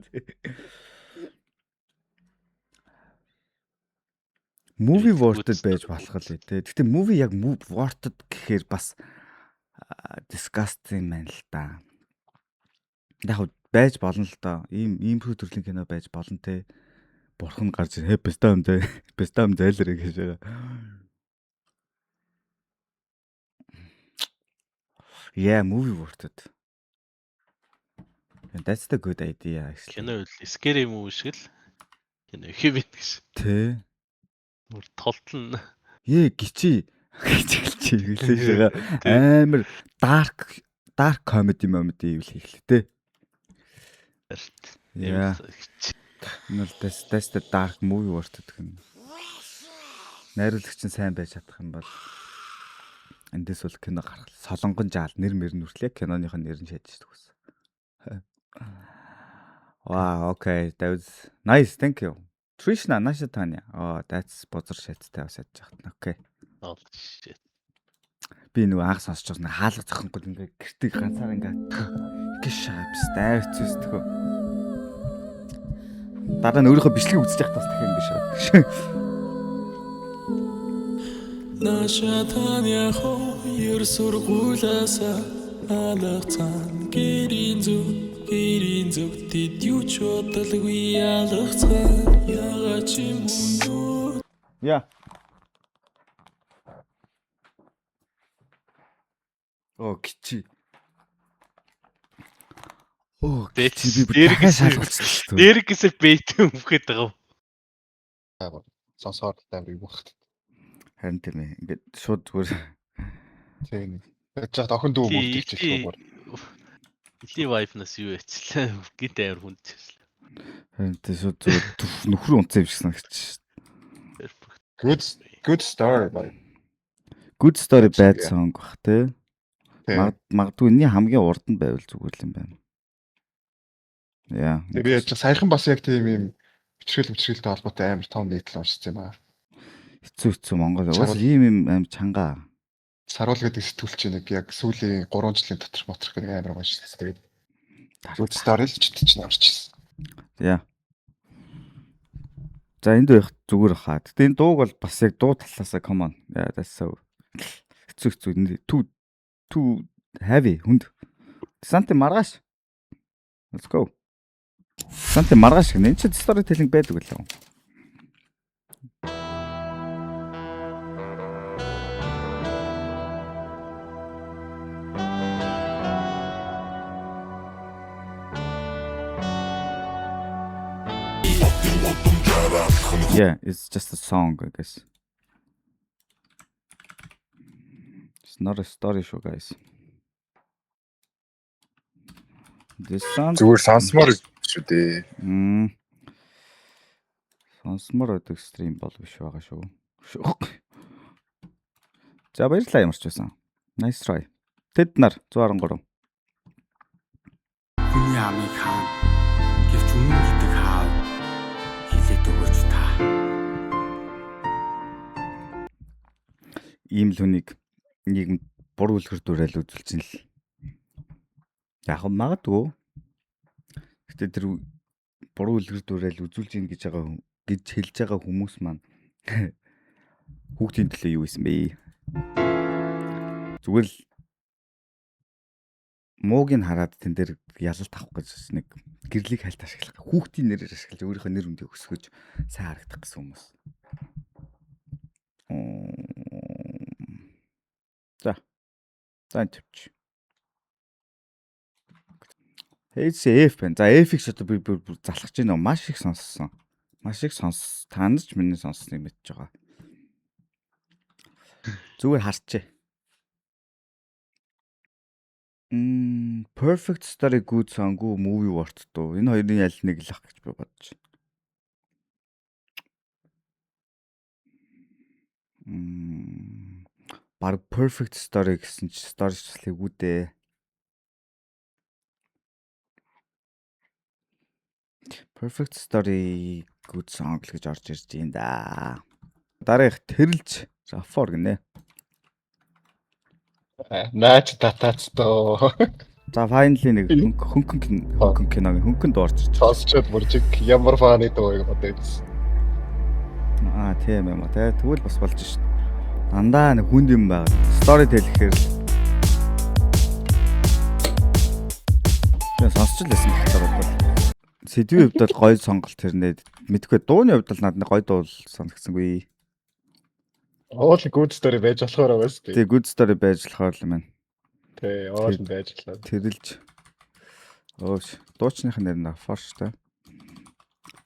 Movie worth байж болох л дээ. Гэтэ movie яг worth гэхээр бас disgusting байна л да. Яг байж болно л доо. Ийм иймэрхүү төрлийн кино байж болно те. Бурхан гарч ирээ бестам зай бестам зайлрэ гэж байгаа. Yeah, movie worth it. And that's the good idea actually. Кино үл scary movie шиг л кино их юм гэж. Тэ. Бүр толтол нь. Ээ, гिचи гэж хэлчих хэлээ шага. Амар dark comedy comedy ивэл хийх л тэ. Yeah. Энэ бол that's the dark movie worth it гэнэ. Найруулагч нь сайн байж чадах юм бол эндээс бол кино гаргал. Солонгон жаал нэр мэр нь хүртлээ киноных нь нэр нь шийдэж төгсөн. Wow, okay. That was nice. Thank you. Trishna Nashatanya. Oh, that's бозор шаттай бас ядж хат. Okay. Oh shit. Би нөгөө анх сонсож байгаа хаалга зохингол ингээ гэртэг ганцаар ингээ ингээ шапс дайрцэстгөө. Дараа нь өөрийнхөө бичлэгийг үзэж байхдаа бас дахин ингэ шаа. Наша Таня хоёр сургуулаасаа алгацсан, гэрийн зүг тэд юу ч бодолгүй алгацсан, ягаад ч юм уу. Яа. Оо, гिचи. Оо, гिचи, би бүр дахиад шалгалцсан шүү дээ. Дээр гэсээ бейт өмхөд байгаа. Сонсоор амар юм багт. Харин тийм ээ. Ингээд шууд зүгээр Тийм. Яаж чад охин дүү мөрдөж хэлэх бүр. Или wife-наас юу яачлаа. Гинт амар хүндчихлээ. Харин тийм, шууд зүгээр нөхрөө унтсан юм шиг санагч. Good story бай. Good story, bad song бах те. Магадгүй энэний хамгийн урд нь байвал зүгээр л юм байна. Яа. Би яаж саяхан бас яг тийм юм бэчрэл бэчрэлтэй холбоотой амар том нийтлэл уншсан юм аа. Хэцүү хэцүү Монгол. Уус ийм юм амар чанга. Саруул гэдэг сэтгүүлч нэг яг сүүлийн 3 жилийн дотор моторх гэдэг амар уншсан. Тэгээд good story л ч чинь орчихсон. Яа. За, энд байх зүгээр хаа. Гэтэ энэ дууг бол бас яг дуу талаасаа come on. Yeah, that's so хэцүү хэцүү. Too heavy, хүнд. Санти маргааш. Let's go. Санти маргааш гэнэ. Энд чи storytelling байдаг үлээ. Yeah, it's just a song, I guess. It's not a story show, guys. This song Зүгээр сонсомоор шүү дээ. Сонсомоор байдаг stream бол биш байгаа шүү. Шүү. За, баярлалаа ямар ч байсан. Nice try. Тэд нар 113. Хүний амыг хаана. Гэвч үнэн гэдэг хаав хэлээд өгөөч та. Ийм л хүнийг нийгэмд буруу үлгэр дуурайл үзүүлчин л. Яг магадгүй. Гэтэ тэр буруу үлгэр дуурайл үзүүлж ийн гэж байгаа гэж хэлж байгаа хүмүүс маань хүүхдийн төлөө юу исэн бэ? Зүгээр л Мууг нь хараад тэн дээр ялалт авах гэж нэг гэрлийг хальт ашиглах. Хүүхдийн нэрээр ашиглаж өөрийнхөө нэр хүндийг өсгөж сайн харагдах гэсэн хүмүүс. За. За энэ тавьчих. Хейс F байна. За F-ийг ч одоо би бүр залхаж байна. Маш их сонссон. Маш их сонс. Та нар ч миний сонссныг мэдж байгаа. Зүгээр харчээ. Perfect Story good song уу movie worth дуу. Энэ хоёрын аль нэг л ах гэж би бодож байна. Баг Perfect Story гэсэн чи story ч дээ. Perfect Story good song л гэж орж ирж байна да. Дараагийнх тэрэлж Рафор гинэ. Наач татаац доо. За finally нэг хөнгөн хөнгөн киногийн хөнгөн дуу орж ирж байгаа. Сонсчод мөржиг ямар фаны дуу юм одоо гэсэн. Аа тийм юм а те. Тэгвэл бас болж шít. Дандаа нэг хүнд юм байгаа. Story tell гэхээр л би сонсч л байсан гэх таа бол. Сэдвийн хувьд бол гоё сонголт тэрнээ. Мэдгүй дууны хувьд бол надад гоё дуу санагдсангүй. Уул good story байж болохоор байгаа шүү дээ. Тий, good story байж болохоор л юм байна. Тий, уул нь байж болохоор. Тэрэлж. Өөш, дуучных нэр нь Фор шүү дээ.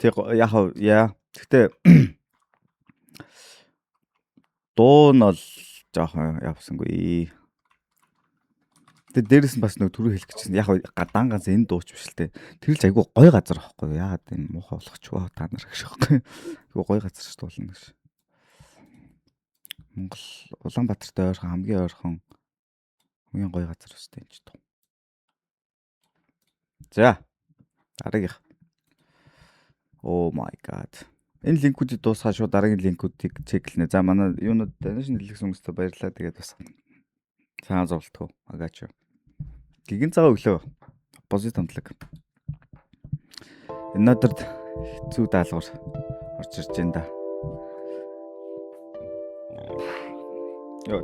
Тий, яг яа. Гэхдээ дуу нь бол жоохон явсангүй. Тэгээ дээрэс нь бас нэг түрүү хэлэх гэжсэн. Яг дан ганц энэ дууч биш л те. Тэр л айгүй гоё газар байхгүй юу? Яагаад энэ муухай болгоч вэ та нар гэж байхгүй. Айгүй гоё газар ч дуулна гэж. Монгол Улаанбаатарт ойрхон хамгийн ойрхон хамгийн гоё газар өстэй энэ ч дуу. За. Дараагийнх. Oh my god. Энэ линкүүдийг дуусгаад шууд дараагийн линкүүдийг чеклнэ. За манай юунууд donation хэлсэн хүмүүстээ баярлалаа. Тэгээд бас цагаан зовлтгоо. Агаач. Гигэн цагаан өглөө. Оппозит хамтлаг. Энэ өдөрт хэцүү даалгавар орж ирж байна да. Йой.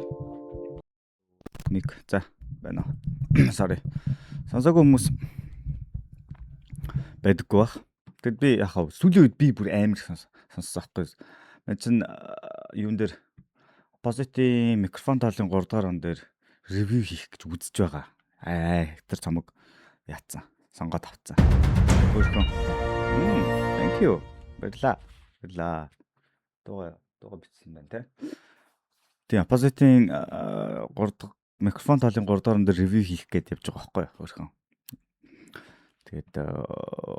Мик. За байна. Sorry. Сонсоогүй хүмүүс байдаггүй бах. Тэгэд би яг хав сүүлийн үед би бүр амар их сонссон байхгүй. Мэн чин юун дээр оппозитын микрофон талын 3 дугаар он дээр ревю хийх гэж үзэж байгаа. Аа, тэр цомог яатсан. Сонгоод авцсан. Хөөрхөн. Thank you. Баярлаа. Баярлаа. Дууга бичсэн байна те. Тийм, оппозитын 3 дахь микрофон талын 3 дугаар он дээр ревю хийх гээд явж байгаа байхгүй хөөрхөн. Тэгээд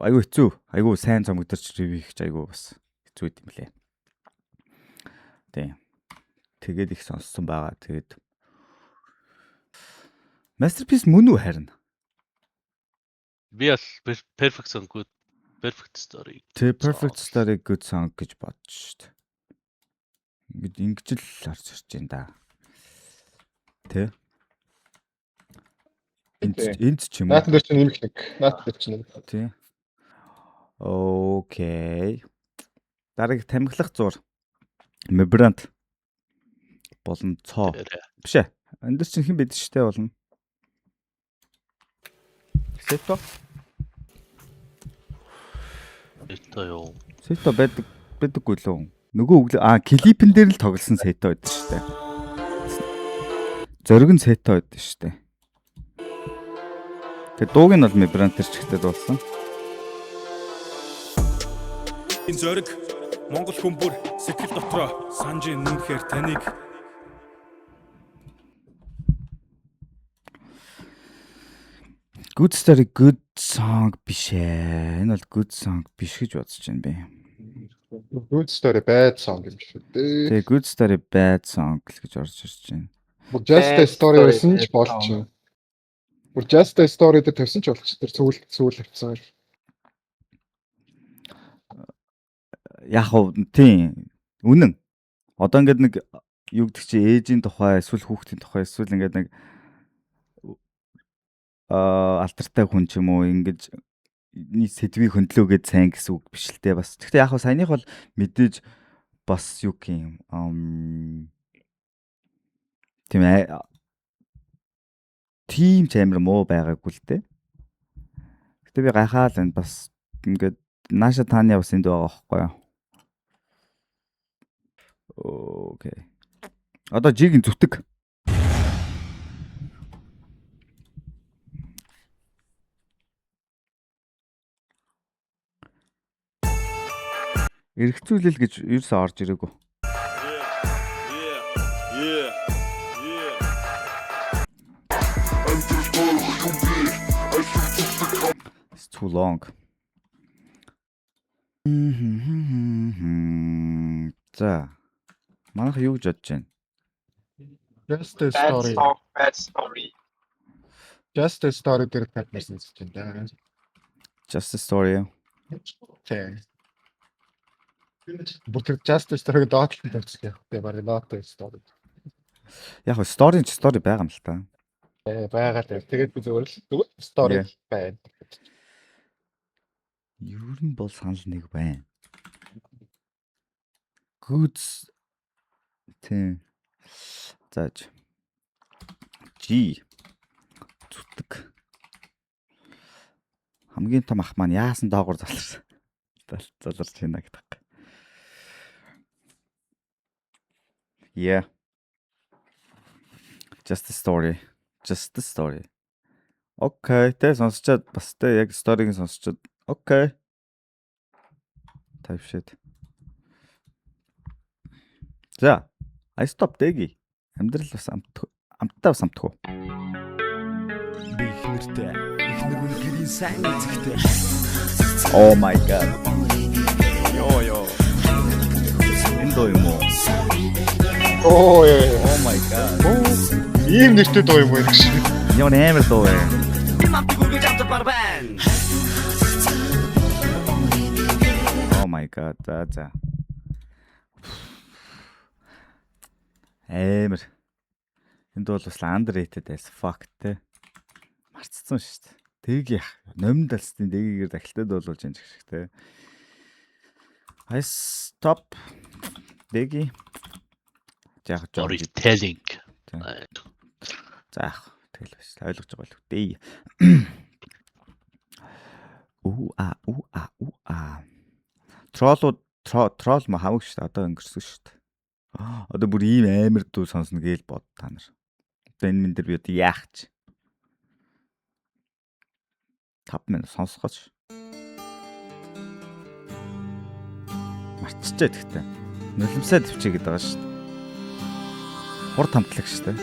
айгүй хэцүү. Айгүй сайн цомог дээр ч ревю хийх ч айгүй бас хэцүү юм лээ. Тийм. Тэгээд их сонссон байгаа. Тэгээд Masterpiece мөн үү харин? Би бол perfect song good perfect story. Тэ perfect story good song гэж бодож шít. Ингээд ингэж л орж ирж байна да. Тэ? Энд ч юм уу? Наатан дээр чинь нэмэх нэг. Наатан дээр чинь нэмэх. Тий. Окей. Дараагийн тамхилах зур. Мебрант болон цоо. Биш ээ. Энд дэр чинь хэн байдаг штэ болно. Сето? Сето юу? Сето байдаггүй лөө. Нөгөө өглөө клипэн дээр л тоглосон Сето байдаг штэ. Зориг нь Сето байдаг штэ. Тэгээ дууг нь бол Мебрантер ч ихтэй дуулсан. Энэ зориг Монгол хүмүүр сэтгэл дотроо санаж нүнхээр таныг Good story good song биш ээ. Энэ бол good song биш гэж бодож байна би. Good story bad song юм шүү дээ. Тэгээ good story bad song л гэж орж ирж байна. Бүр just a story байсан ч болж байна. Бүр just a story дээр тавьсан ч болж тэр сүүл авцсан. Яг уу тийм үнэн. Одоо ингээд нэг юу гэдэг чи ээжийн тухай эсвэл хүүхдийн тухай эсвэл ингээд нэг алдартай хүн ч юм уу ингэж сэдвийг хөндлөөгээд сайн гэсэн үг биш л дээ бас. Гэхдээ яг хаа саяных бол мэдээж бас юу гэх юм тийм Тийм ч амар муу байгаагүй л дээ. Гэтэ би гайхаал энэ бас ингээд нааша тааны бас энд байгаа байхгүй юу? Okay. Одоо жигийн зүтг. Эргэцүүлэл гэж ерөөсөө орж ирээгүй. It's too long. За. Манайх юу гэж бодож байна? Just a Bad story. song, bad story. Just a story дээр татнасан гэж байна. Just a story. Тийм. Бүр тэр just a story-г доотлон тавьчихсан. Тэгээ барыг not a story. Яг нь story ч story байгаа юм л та. Э байгаа л. Тэгээд би зүгээр л зүгээр story байна. Ер нь бол санал нэг байна. Goods тийм. За G зүтг. Хамгийн том ах маань яасан доогуур заларсан. Заларч байна гэдэг. Yeah. Just a story. Just the story. Okay, тэ сонсчоод бас тэ яг story-г сонсчоод okay. Type shit. За, I stop дэги. Амьдрал бас амттай бас амтгүй. Би их нэртэй. Эхнэр минь гэрийн сайн эзэгтэй. Oh my god. Йоо ёо. Энэ дуу юм уу? Оо яа. Oh my god. Ийм нэртэй дуу юм уу гэж. Ямар амар дуу вэ? Oh my god. За за. Амар. Энд бол бас underrated as fuck те. Марцсан шүү дээ. Тэг яах. Номинд алстын дэгээр дахилтад болуулж энэ шиг те. I stop. Дэги. Яг жоо. Storytelling. За яах. Тэгэл бас ойлгож байгаа л үү. Үу а үу а үу а. Троллууд тролл ма хаваг шүү дээ. Одоо өнгөрсөн шүү дээ. Одоо бүр ийм амар дуу сонсно гээл бод та нар. Одоо энэ мэн дээр би одоо яах ч. 5 минут сонсгооч. Марччихээ тэгтээ. Нулимсаа төвчээ гэдэг байгаа шүү дээ. Хурд хамтлаг шүү дээ.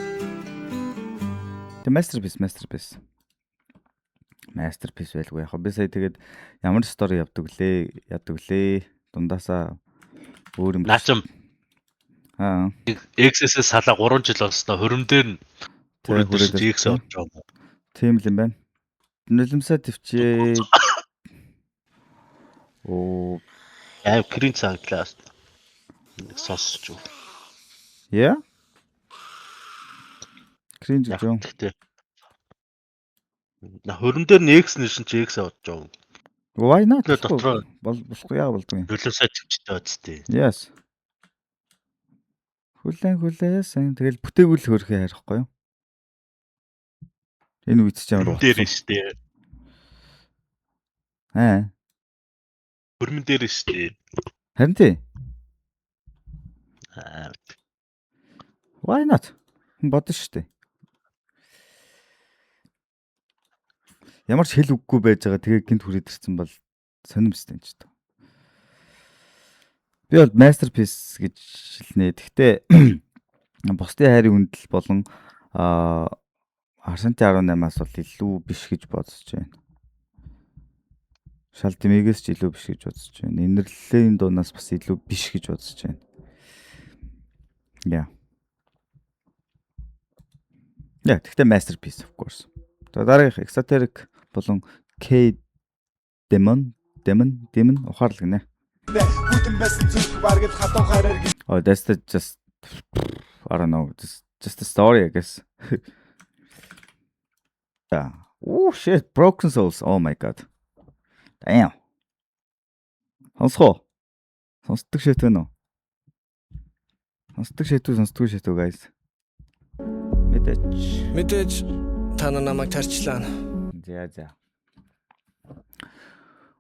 Тэг masterpiece masterpiece. Masterpiece байлгүй яг. Би сая тэгээд ямар story явдаг лээ, яадаг лээ. Дундаасаа өөр юм. Наачам. Аа. XS-с салаа 3 жил болсноо хөрөм дээр нь хүрээд X орж байгаа. Тийм л юм байна. Нулимсаа төвчээ. Оо. Аа, cringe санагдлаа. Нэг сонсч юу. Yeah. Cringe гэж юу? Тэгтээ. Хөрөм дээр нь X нэршин чи X орж байгаа. Why not? Дотроо бол болохгүй яа болдгүй. Нулимсаа төвчтэй үсттэй. Yes. Хүлэн хүлээсэн. Тэгэл бүтээгүүл хөрхөө ярихгүй юу? Энэ үед ч ямар дээр нь штэ. Аа. Хөрмөн дээр нь штэ. Харин тий. Аа. Why not? Хүн бодно штэ. Ямар ч хэл үггүй байж байгаа тэгээ гинт хүрээд ирсэн бол сонирмстэй юм ч тоо. Би бол masterpiece гэж хэлнэ. Гэхдээ бусдын хайрын хүндэл болон Арсенти 18-аас бол илүү биш гэж бодож байна. Шал дэмэгээс ч илүү биш гэж бодож байна. Инэрлэлийн дуунаас бас илүү биш гэж бодож байна. Yeah. Yeah, гэхдээ masterpiece of course. За дараагийнх Exoteric болон K Demon Demon Demon ухаарлаг нэ. Oh, that's the just I don't know, just a story I guess. Yeah. Oh shit, Broken Souls. Oh my god. Damn. Сонсгоо. Сонсдог шийт байна уу? Сонсдог шийт үү, сонсдгүй шийт үү guys? Мэдээч. Мэдээж Та нар намайг тарчлаа. За за.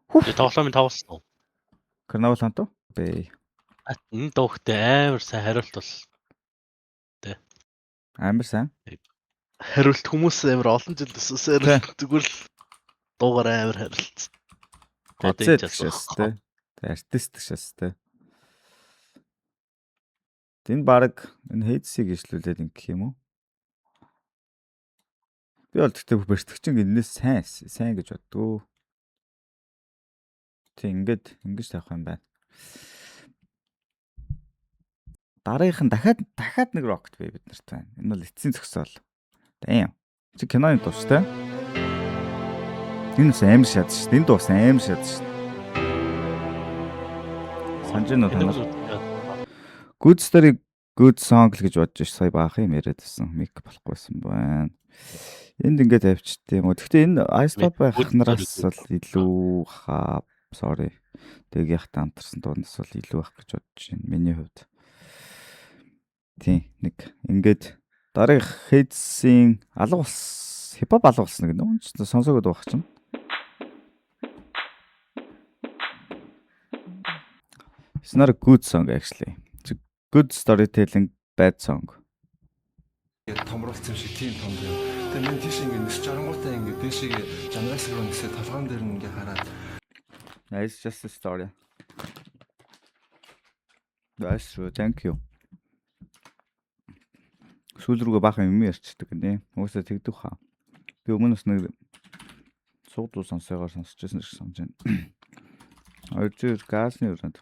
Тэгээ тоглоомын тоглосон уу? Carnival Hunt уу? Бэ. Энэ дуухтай амар сайн хариулт бол Амар сайн. Хариулт хүмүүс амар олон жил өсөөсөө зүгээр л дуугаар амар харилцсан. Одоо энэ шээс тэ. Артист шээс тэ. Энэ баг энэ Hades-ийг ишлүүлээд ингэх юм уу? Би бол тэгтээ бэртгчин энэс сайн сайн гэж боддгоо. Тэг ингээд ингэж тавих юм байна. Дараагийнх нь дахиад нэг Rocket Bay бид нарт байна. Энэ бол эцсийн зөксөөл. Damn. Чи киноны дуу шүү дээ. Энэ бас амар шат шүү дээ. Энэ дуу бас амар шат шүү дээ. Санаж байна уу та нар? Good story good song л гэж бодож ш сая баах юм яриад байсан. Мик болохгүйсэн байна. Энд ингээд тавьчихдээ юм уу. Гэхдээ энэ Ice Pop байх нараас бол илүү хаа sorry. Тэг яхта амтарсан дуунаас бол илүү байх гэж бодож байна. Миний хувьд. Тийм нэг ингээд дараагийнх Hades-ийн алга болсон хипхоп алга болсон гэнэ. Үн ч сонсоогод байх чинь. It's not a good song actually. It's a good storytelling bad song. Томруулсан юм шиг тийм том юм. Тэгээ мен тийш ингэ нисч арангуутаа ингэ дээшээ жанраас руу нисээ толгоон дээр нь ингэ хараад. It's just a story. That's true. Thank you. Сүүл рүүгээ баахан юм ярьчдаг гинэ. Угаасаа тэгдэг хаа. Би өмнө бас нэг сууд дуу сонсоогоор сонсч байсан шиг санаж байна. 200 газны өрөөнд.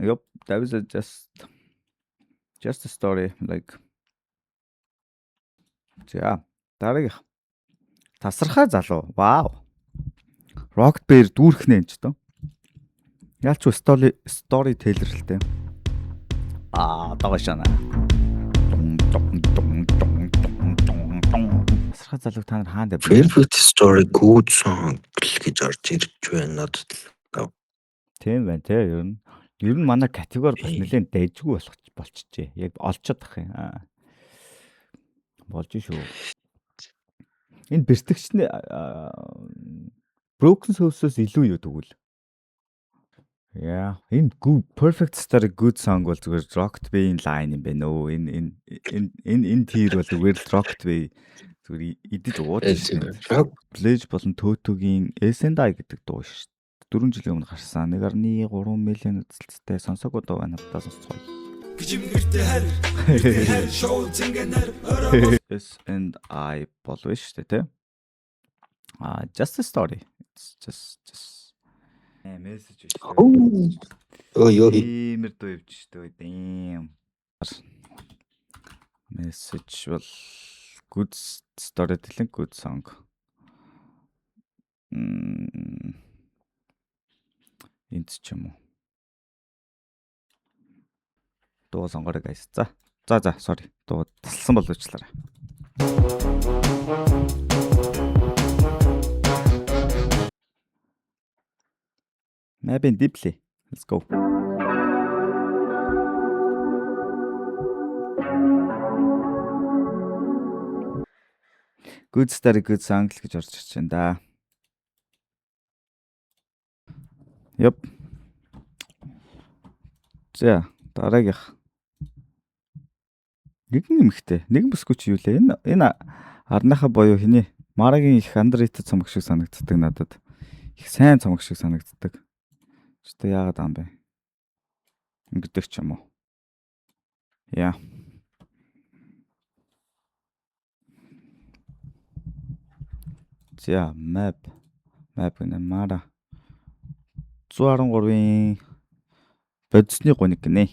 Yup, that was a just a story like. За, дараагийнх. Тасархай залуу. Вау. Rocket Bear дүүрхнэ энэ ч дөө. Ялч story teller л дээ. Аа, дагашана. Дун дун дун дун дун дун дун. Тасархай залууг та нар хаана тавьж Perfect story good song л гэж орж ирж байна надад л. Тийм байна те ер нь. Ер нь манай категори бас нэлээд дайжгүй болох болчихжээ. Яг олцоод ах юм. Болж шүү. Энэ бэртгчний Broken Souls-оос илүү юу тэгвэл? Yeah, энэ good perfect story good song бол зүгээр Rocket Bay-ийн line юм байна өө. Энэ энэ энэ энэ энэ tier бол зүгээр л Rocket Bay зүгээр идэж ууж шин. Pledge болон Toto-гийн S&I гэдэг дуу шүү. 4 жилийн өмнө гарсан 1.3 мянган үзэлттэй сонсоогүй дуу байна. Одоо сонсцгоё. S&I болов шүү дээ, тэ? А just a story. It's just мессеж биш. Ой ой. Иймэр дуу явж шүү дээ. Damn. Мессеж бол good storytelling good song. Энд ч юм уу. Дуу сонгорой guys. За. За за sorry. Дуу тасалсан бол уучлаарай. Maybe deeply. Let's go. Good story good song л гэж орж ирж байна да. Yup. За дараагийнх. Нэгэн эмэгтэй, нэгэн бүсгүй чи юу лээ? Энэ арныхаа буюу хиний Марагийн их underrated цомог шиг санагддаг надад. Их сайн цомог шиг санагддаг. Гэтэ яагаад аам бэ? Ингэдэг ч юм уу. Яа. За, map. Map гэнэ Мара. 113-ийн бодисны гуниг гинэ.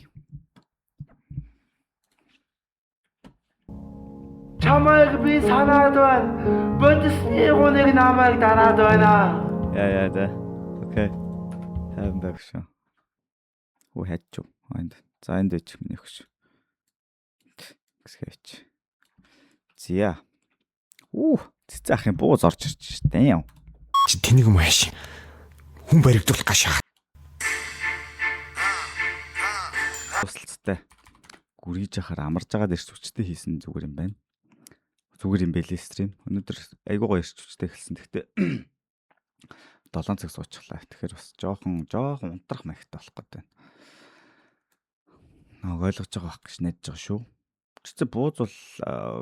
Чамайг би санаад байна. Бодисны гуниг намайг дараад байна. Яа яа за. Окей. Тайван байх шүү. Хүү хайчив. Энд. За энд ич миний өгш. Гэсгэвч. Зя. Уу, цэцэн ахын бууз орж ирж штэ. Damn. Чи тэнийг юм хайш. Хүн баригдуулах гашаа. Тусалцтай. Гүрийж яхаар амарж агаад эрч хүчтэй хийсэн зүгээр юм байна. Зүгээр юм бэлээ stream. Өнөөдөр айгуу гоё эрч хүчтэй эхэлсэн. Гэхдээ 7 цаг суучихлаа. Тэгэхээр бас жоохон жоохон унтрах маягтай болох гээд байна. Нэг ойлгож байгаа байх гэж найдаж байгаа шүү. Тэгсэн бууз бол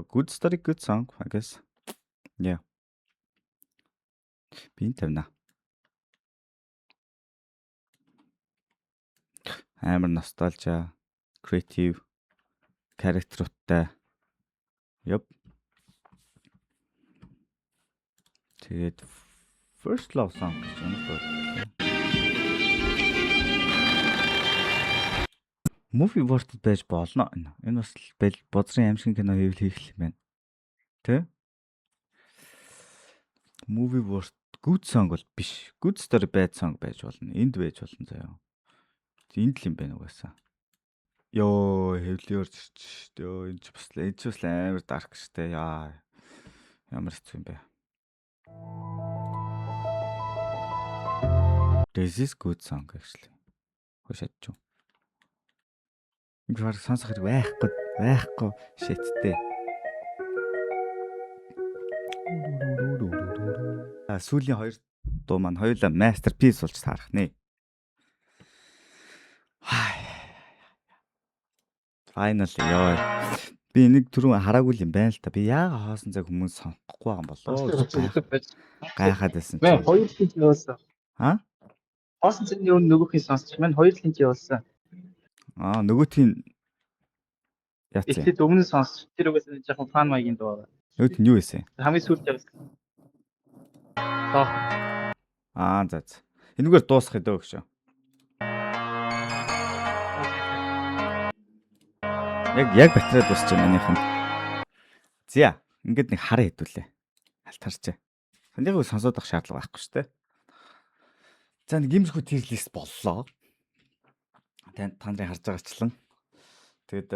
good story, good song, I guess. Yeah. Би энэ тавина. Амар nostalgia, creative character-уудтай. Yup. Тэгээд First Love Song гэж юм дуу. Movie worth байж болно. Энэ бас бозрын аимшигын кино хийвэл хийх юм байна. Тэ? Movie worth good song бол биш. Good story bad song байж болно. Энд байж болно заяа. Энд л юм байна угаасаа. Йоо, хэвлий орж ирч шүү дээ. Йоо, энэ ч бас амар dark шүү дээ. Яа. Ямар хэцүү юм бэ? This is good song actually. Хөөш чадчих. Энд баг сонсох хэрэг байхгүй shitтэй. Сүүлийн хоёр дуу маань хоёулаа masterpiece болж таарах нэ. Finally ёо. Би энийг түрүүн хараагүй юм байна л та. Би яага хоосон цаг хүмүүс сонгохгүй байгаа юм болоо. Гайхаад байсан чинь. Хоёр линк явуулсан. Аа? Хоосон цагны өмнө нөгөөхийг сонсчих. Мань хоёр линк явуулсан. Аа, нөгөөтийн яац юм? Эхлээд өмнө сонсч. Тэр угаасаа нэг жоохон фан маягийн дуу байгаа. Нөгөөт нь юу байсан? Хамгийн сүүлд явуулсан. Аа, за за. Энэгээр дуусгах юм дөө гэж. Яг батарей дуусч байна манийх нь. Зя, ингээд нэг хараа хэдүүлээ. Халтарчээ. Санийхыг сонсоод авах шаардлага байхгүй шүү дээ. За нэг иймэрхүү tier list боллоо. Та нарын харж байгаачлан. Тэгээд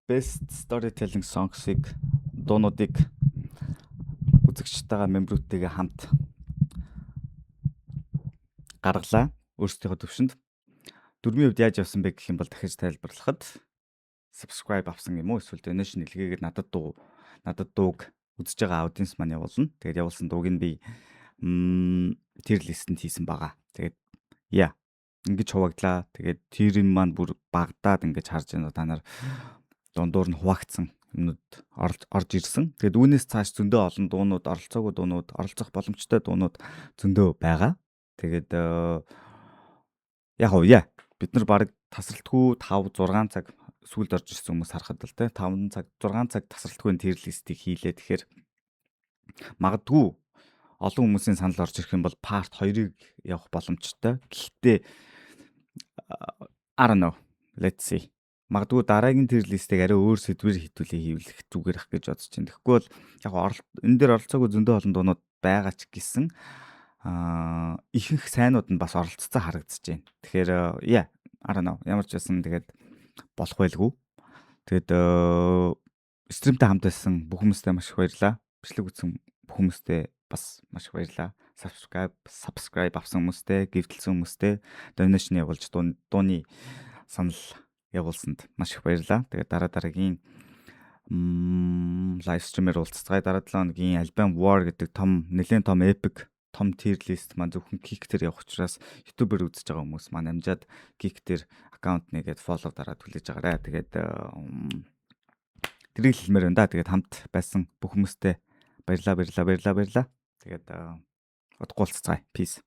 best storytelling songs-ыг дуунуудыг үзэгчтэйгээ мембрүүдтэйгээ хамт гаргалаа. Өөрсдийнхөө төвшөнд. Дөрмийн хувьд яаж явсан бэ гэх юм бол дахиж тайлбарлахад subscribe авсан юм уу эсвэл donation илгээгээд надад дууг үзэж байгаа audience маань явуулна. Тэгээд явуулсан дууг нь би tier list-энд хийсэн байгаа. Тэгээд яа ингэж хуваагдлаа. Тэгээд tier маань бүр багадаад ингэж харж байна. Та нар дундуур нь хуваагдсан юмнууд орж ирсэн. Тэгээд үүнээс цааш зөндөө олон дуунууд, оролцоогүй дуунууд, оролцох боломжтой дуунууд зөндөө байгаа. Тэгээд яг уу яа бид нар бараг тасралтгүй 5 6 цаг сүүлд орж ирсэн хүмүүс харахад л те 5 цаг 6 цаг тасралтгүй tier list-ийг хийлээ. Тэгэхээр магадгүй олон хүмүүсийн санал орж ирэх юм бол part 2-ыг явах боломжтой. Гэхдээ I don't know. Let's see. Магадгүй дараагийн tier list-ийг арай өөр сэдвэр хитүүлээ хийвлэх зүгээр ах гэж бодож байна. Тэгэхгүй бол яг энэ дээр оролцоогүй зөндөө олон дуунууд байгаа ч гэсэн ихэнх сайнууд нь бас оролцсон харагдаж байна. Тэгэхээр yeah, I don't know. Ямар ч байсан тэгээд болох байлгүй. Тэгээд стримтэй хамт байсан бүх хүмүүстээ маш их баярлалаа. Бичлэг үзсэн бүх хүмүүстээ бас маш их баярлалаа. Subscribe авсан хүмүүстээ, гифтэлсэн хүмүүстээ, donation явуулж дууны санал явуулсанд маш их баярлалаа. Тэгээд дараа дараагийн live stream-ээр уулзцгаая. Дараа 7 хоногийн Album War гэдэг том нэлээд том epic том tier list маань зөвхөн Kick дээр явах учраас YouTube-ээр үзэж байгаа хүмүүс маань амжаад Kick дээр аккаунт нэгээд follow дараад хүлээж агаарай. Тэгээд тэрийг хэлмээр байна да. Тэгээд хамт байсан бүх хүмүүстээ баярлалаа, баярлалаа, баярлалаа, баярлалаа. Тэгээд удахгүй уулзцгаая. Peace.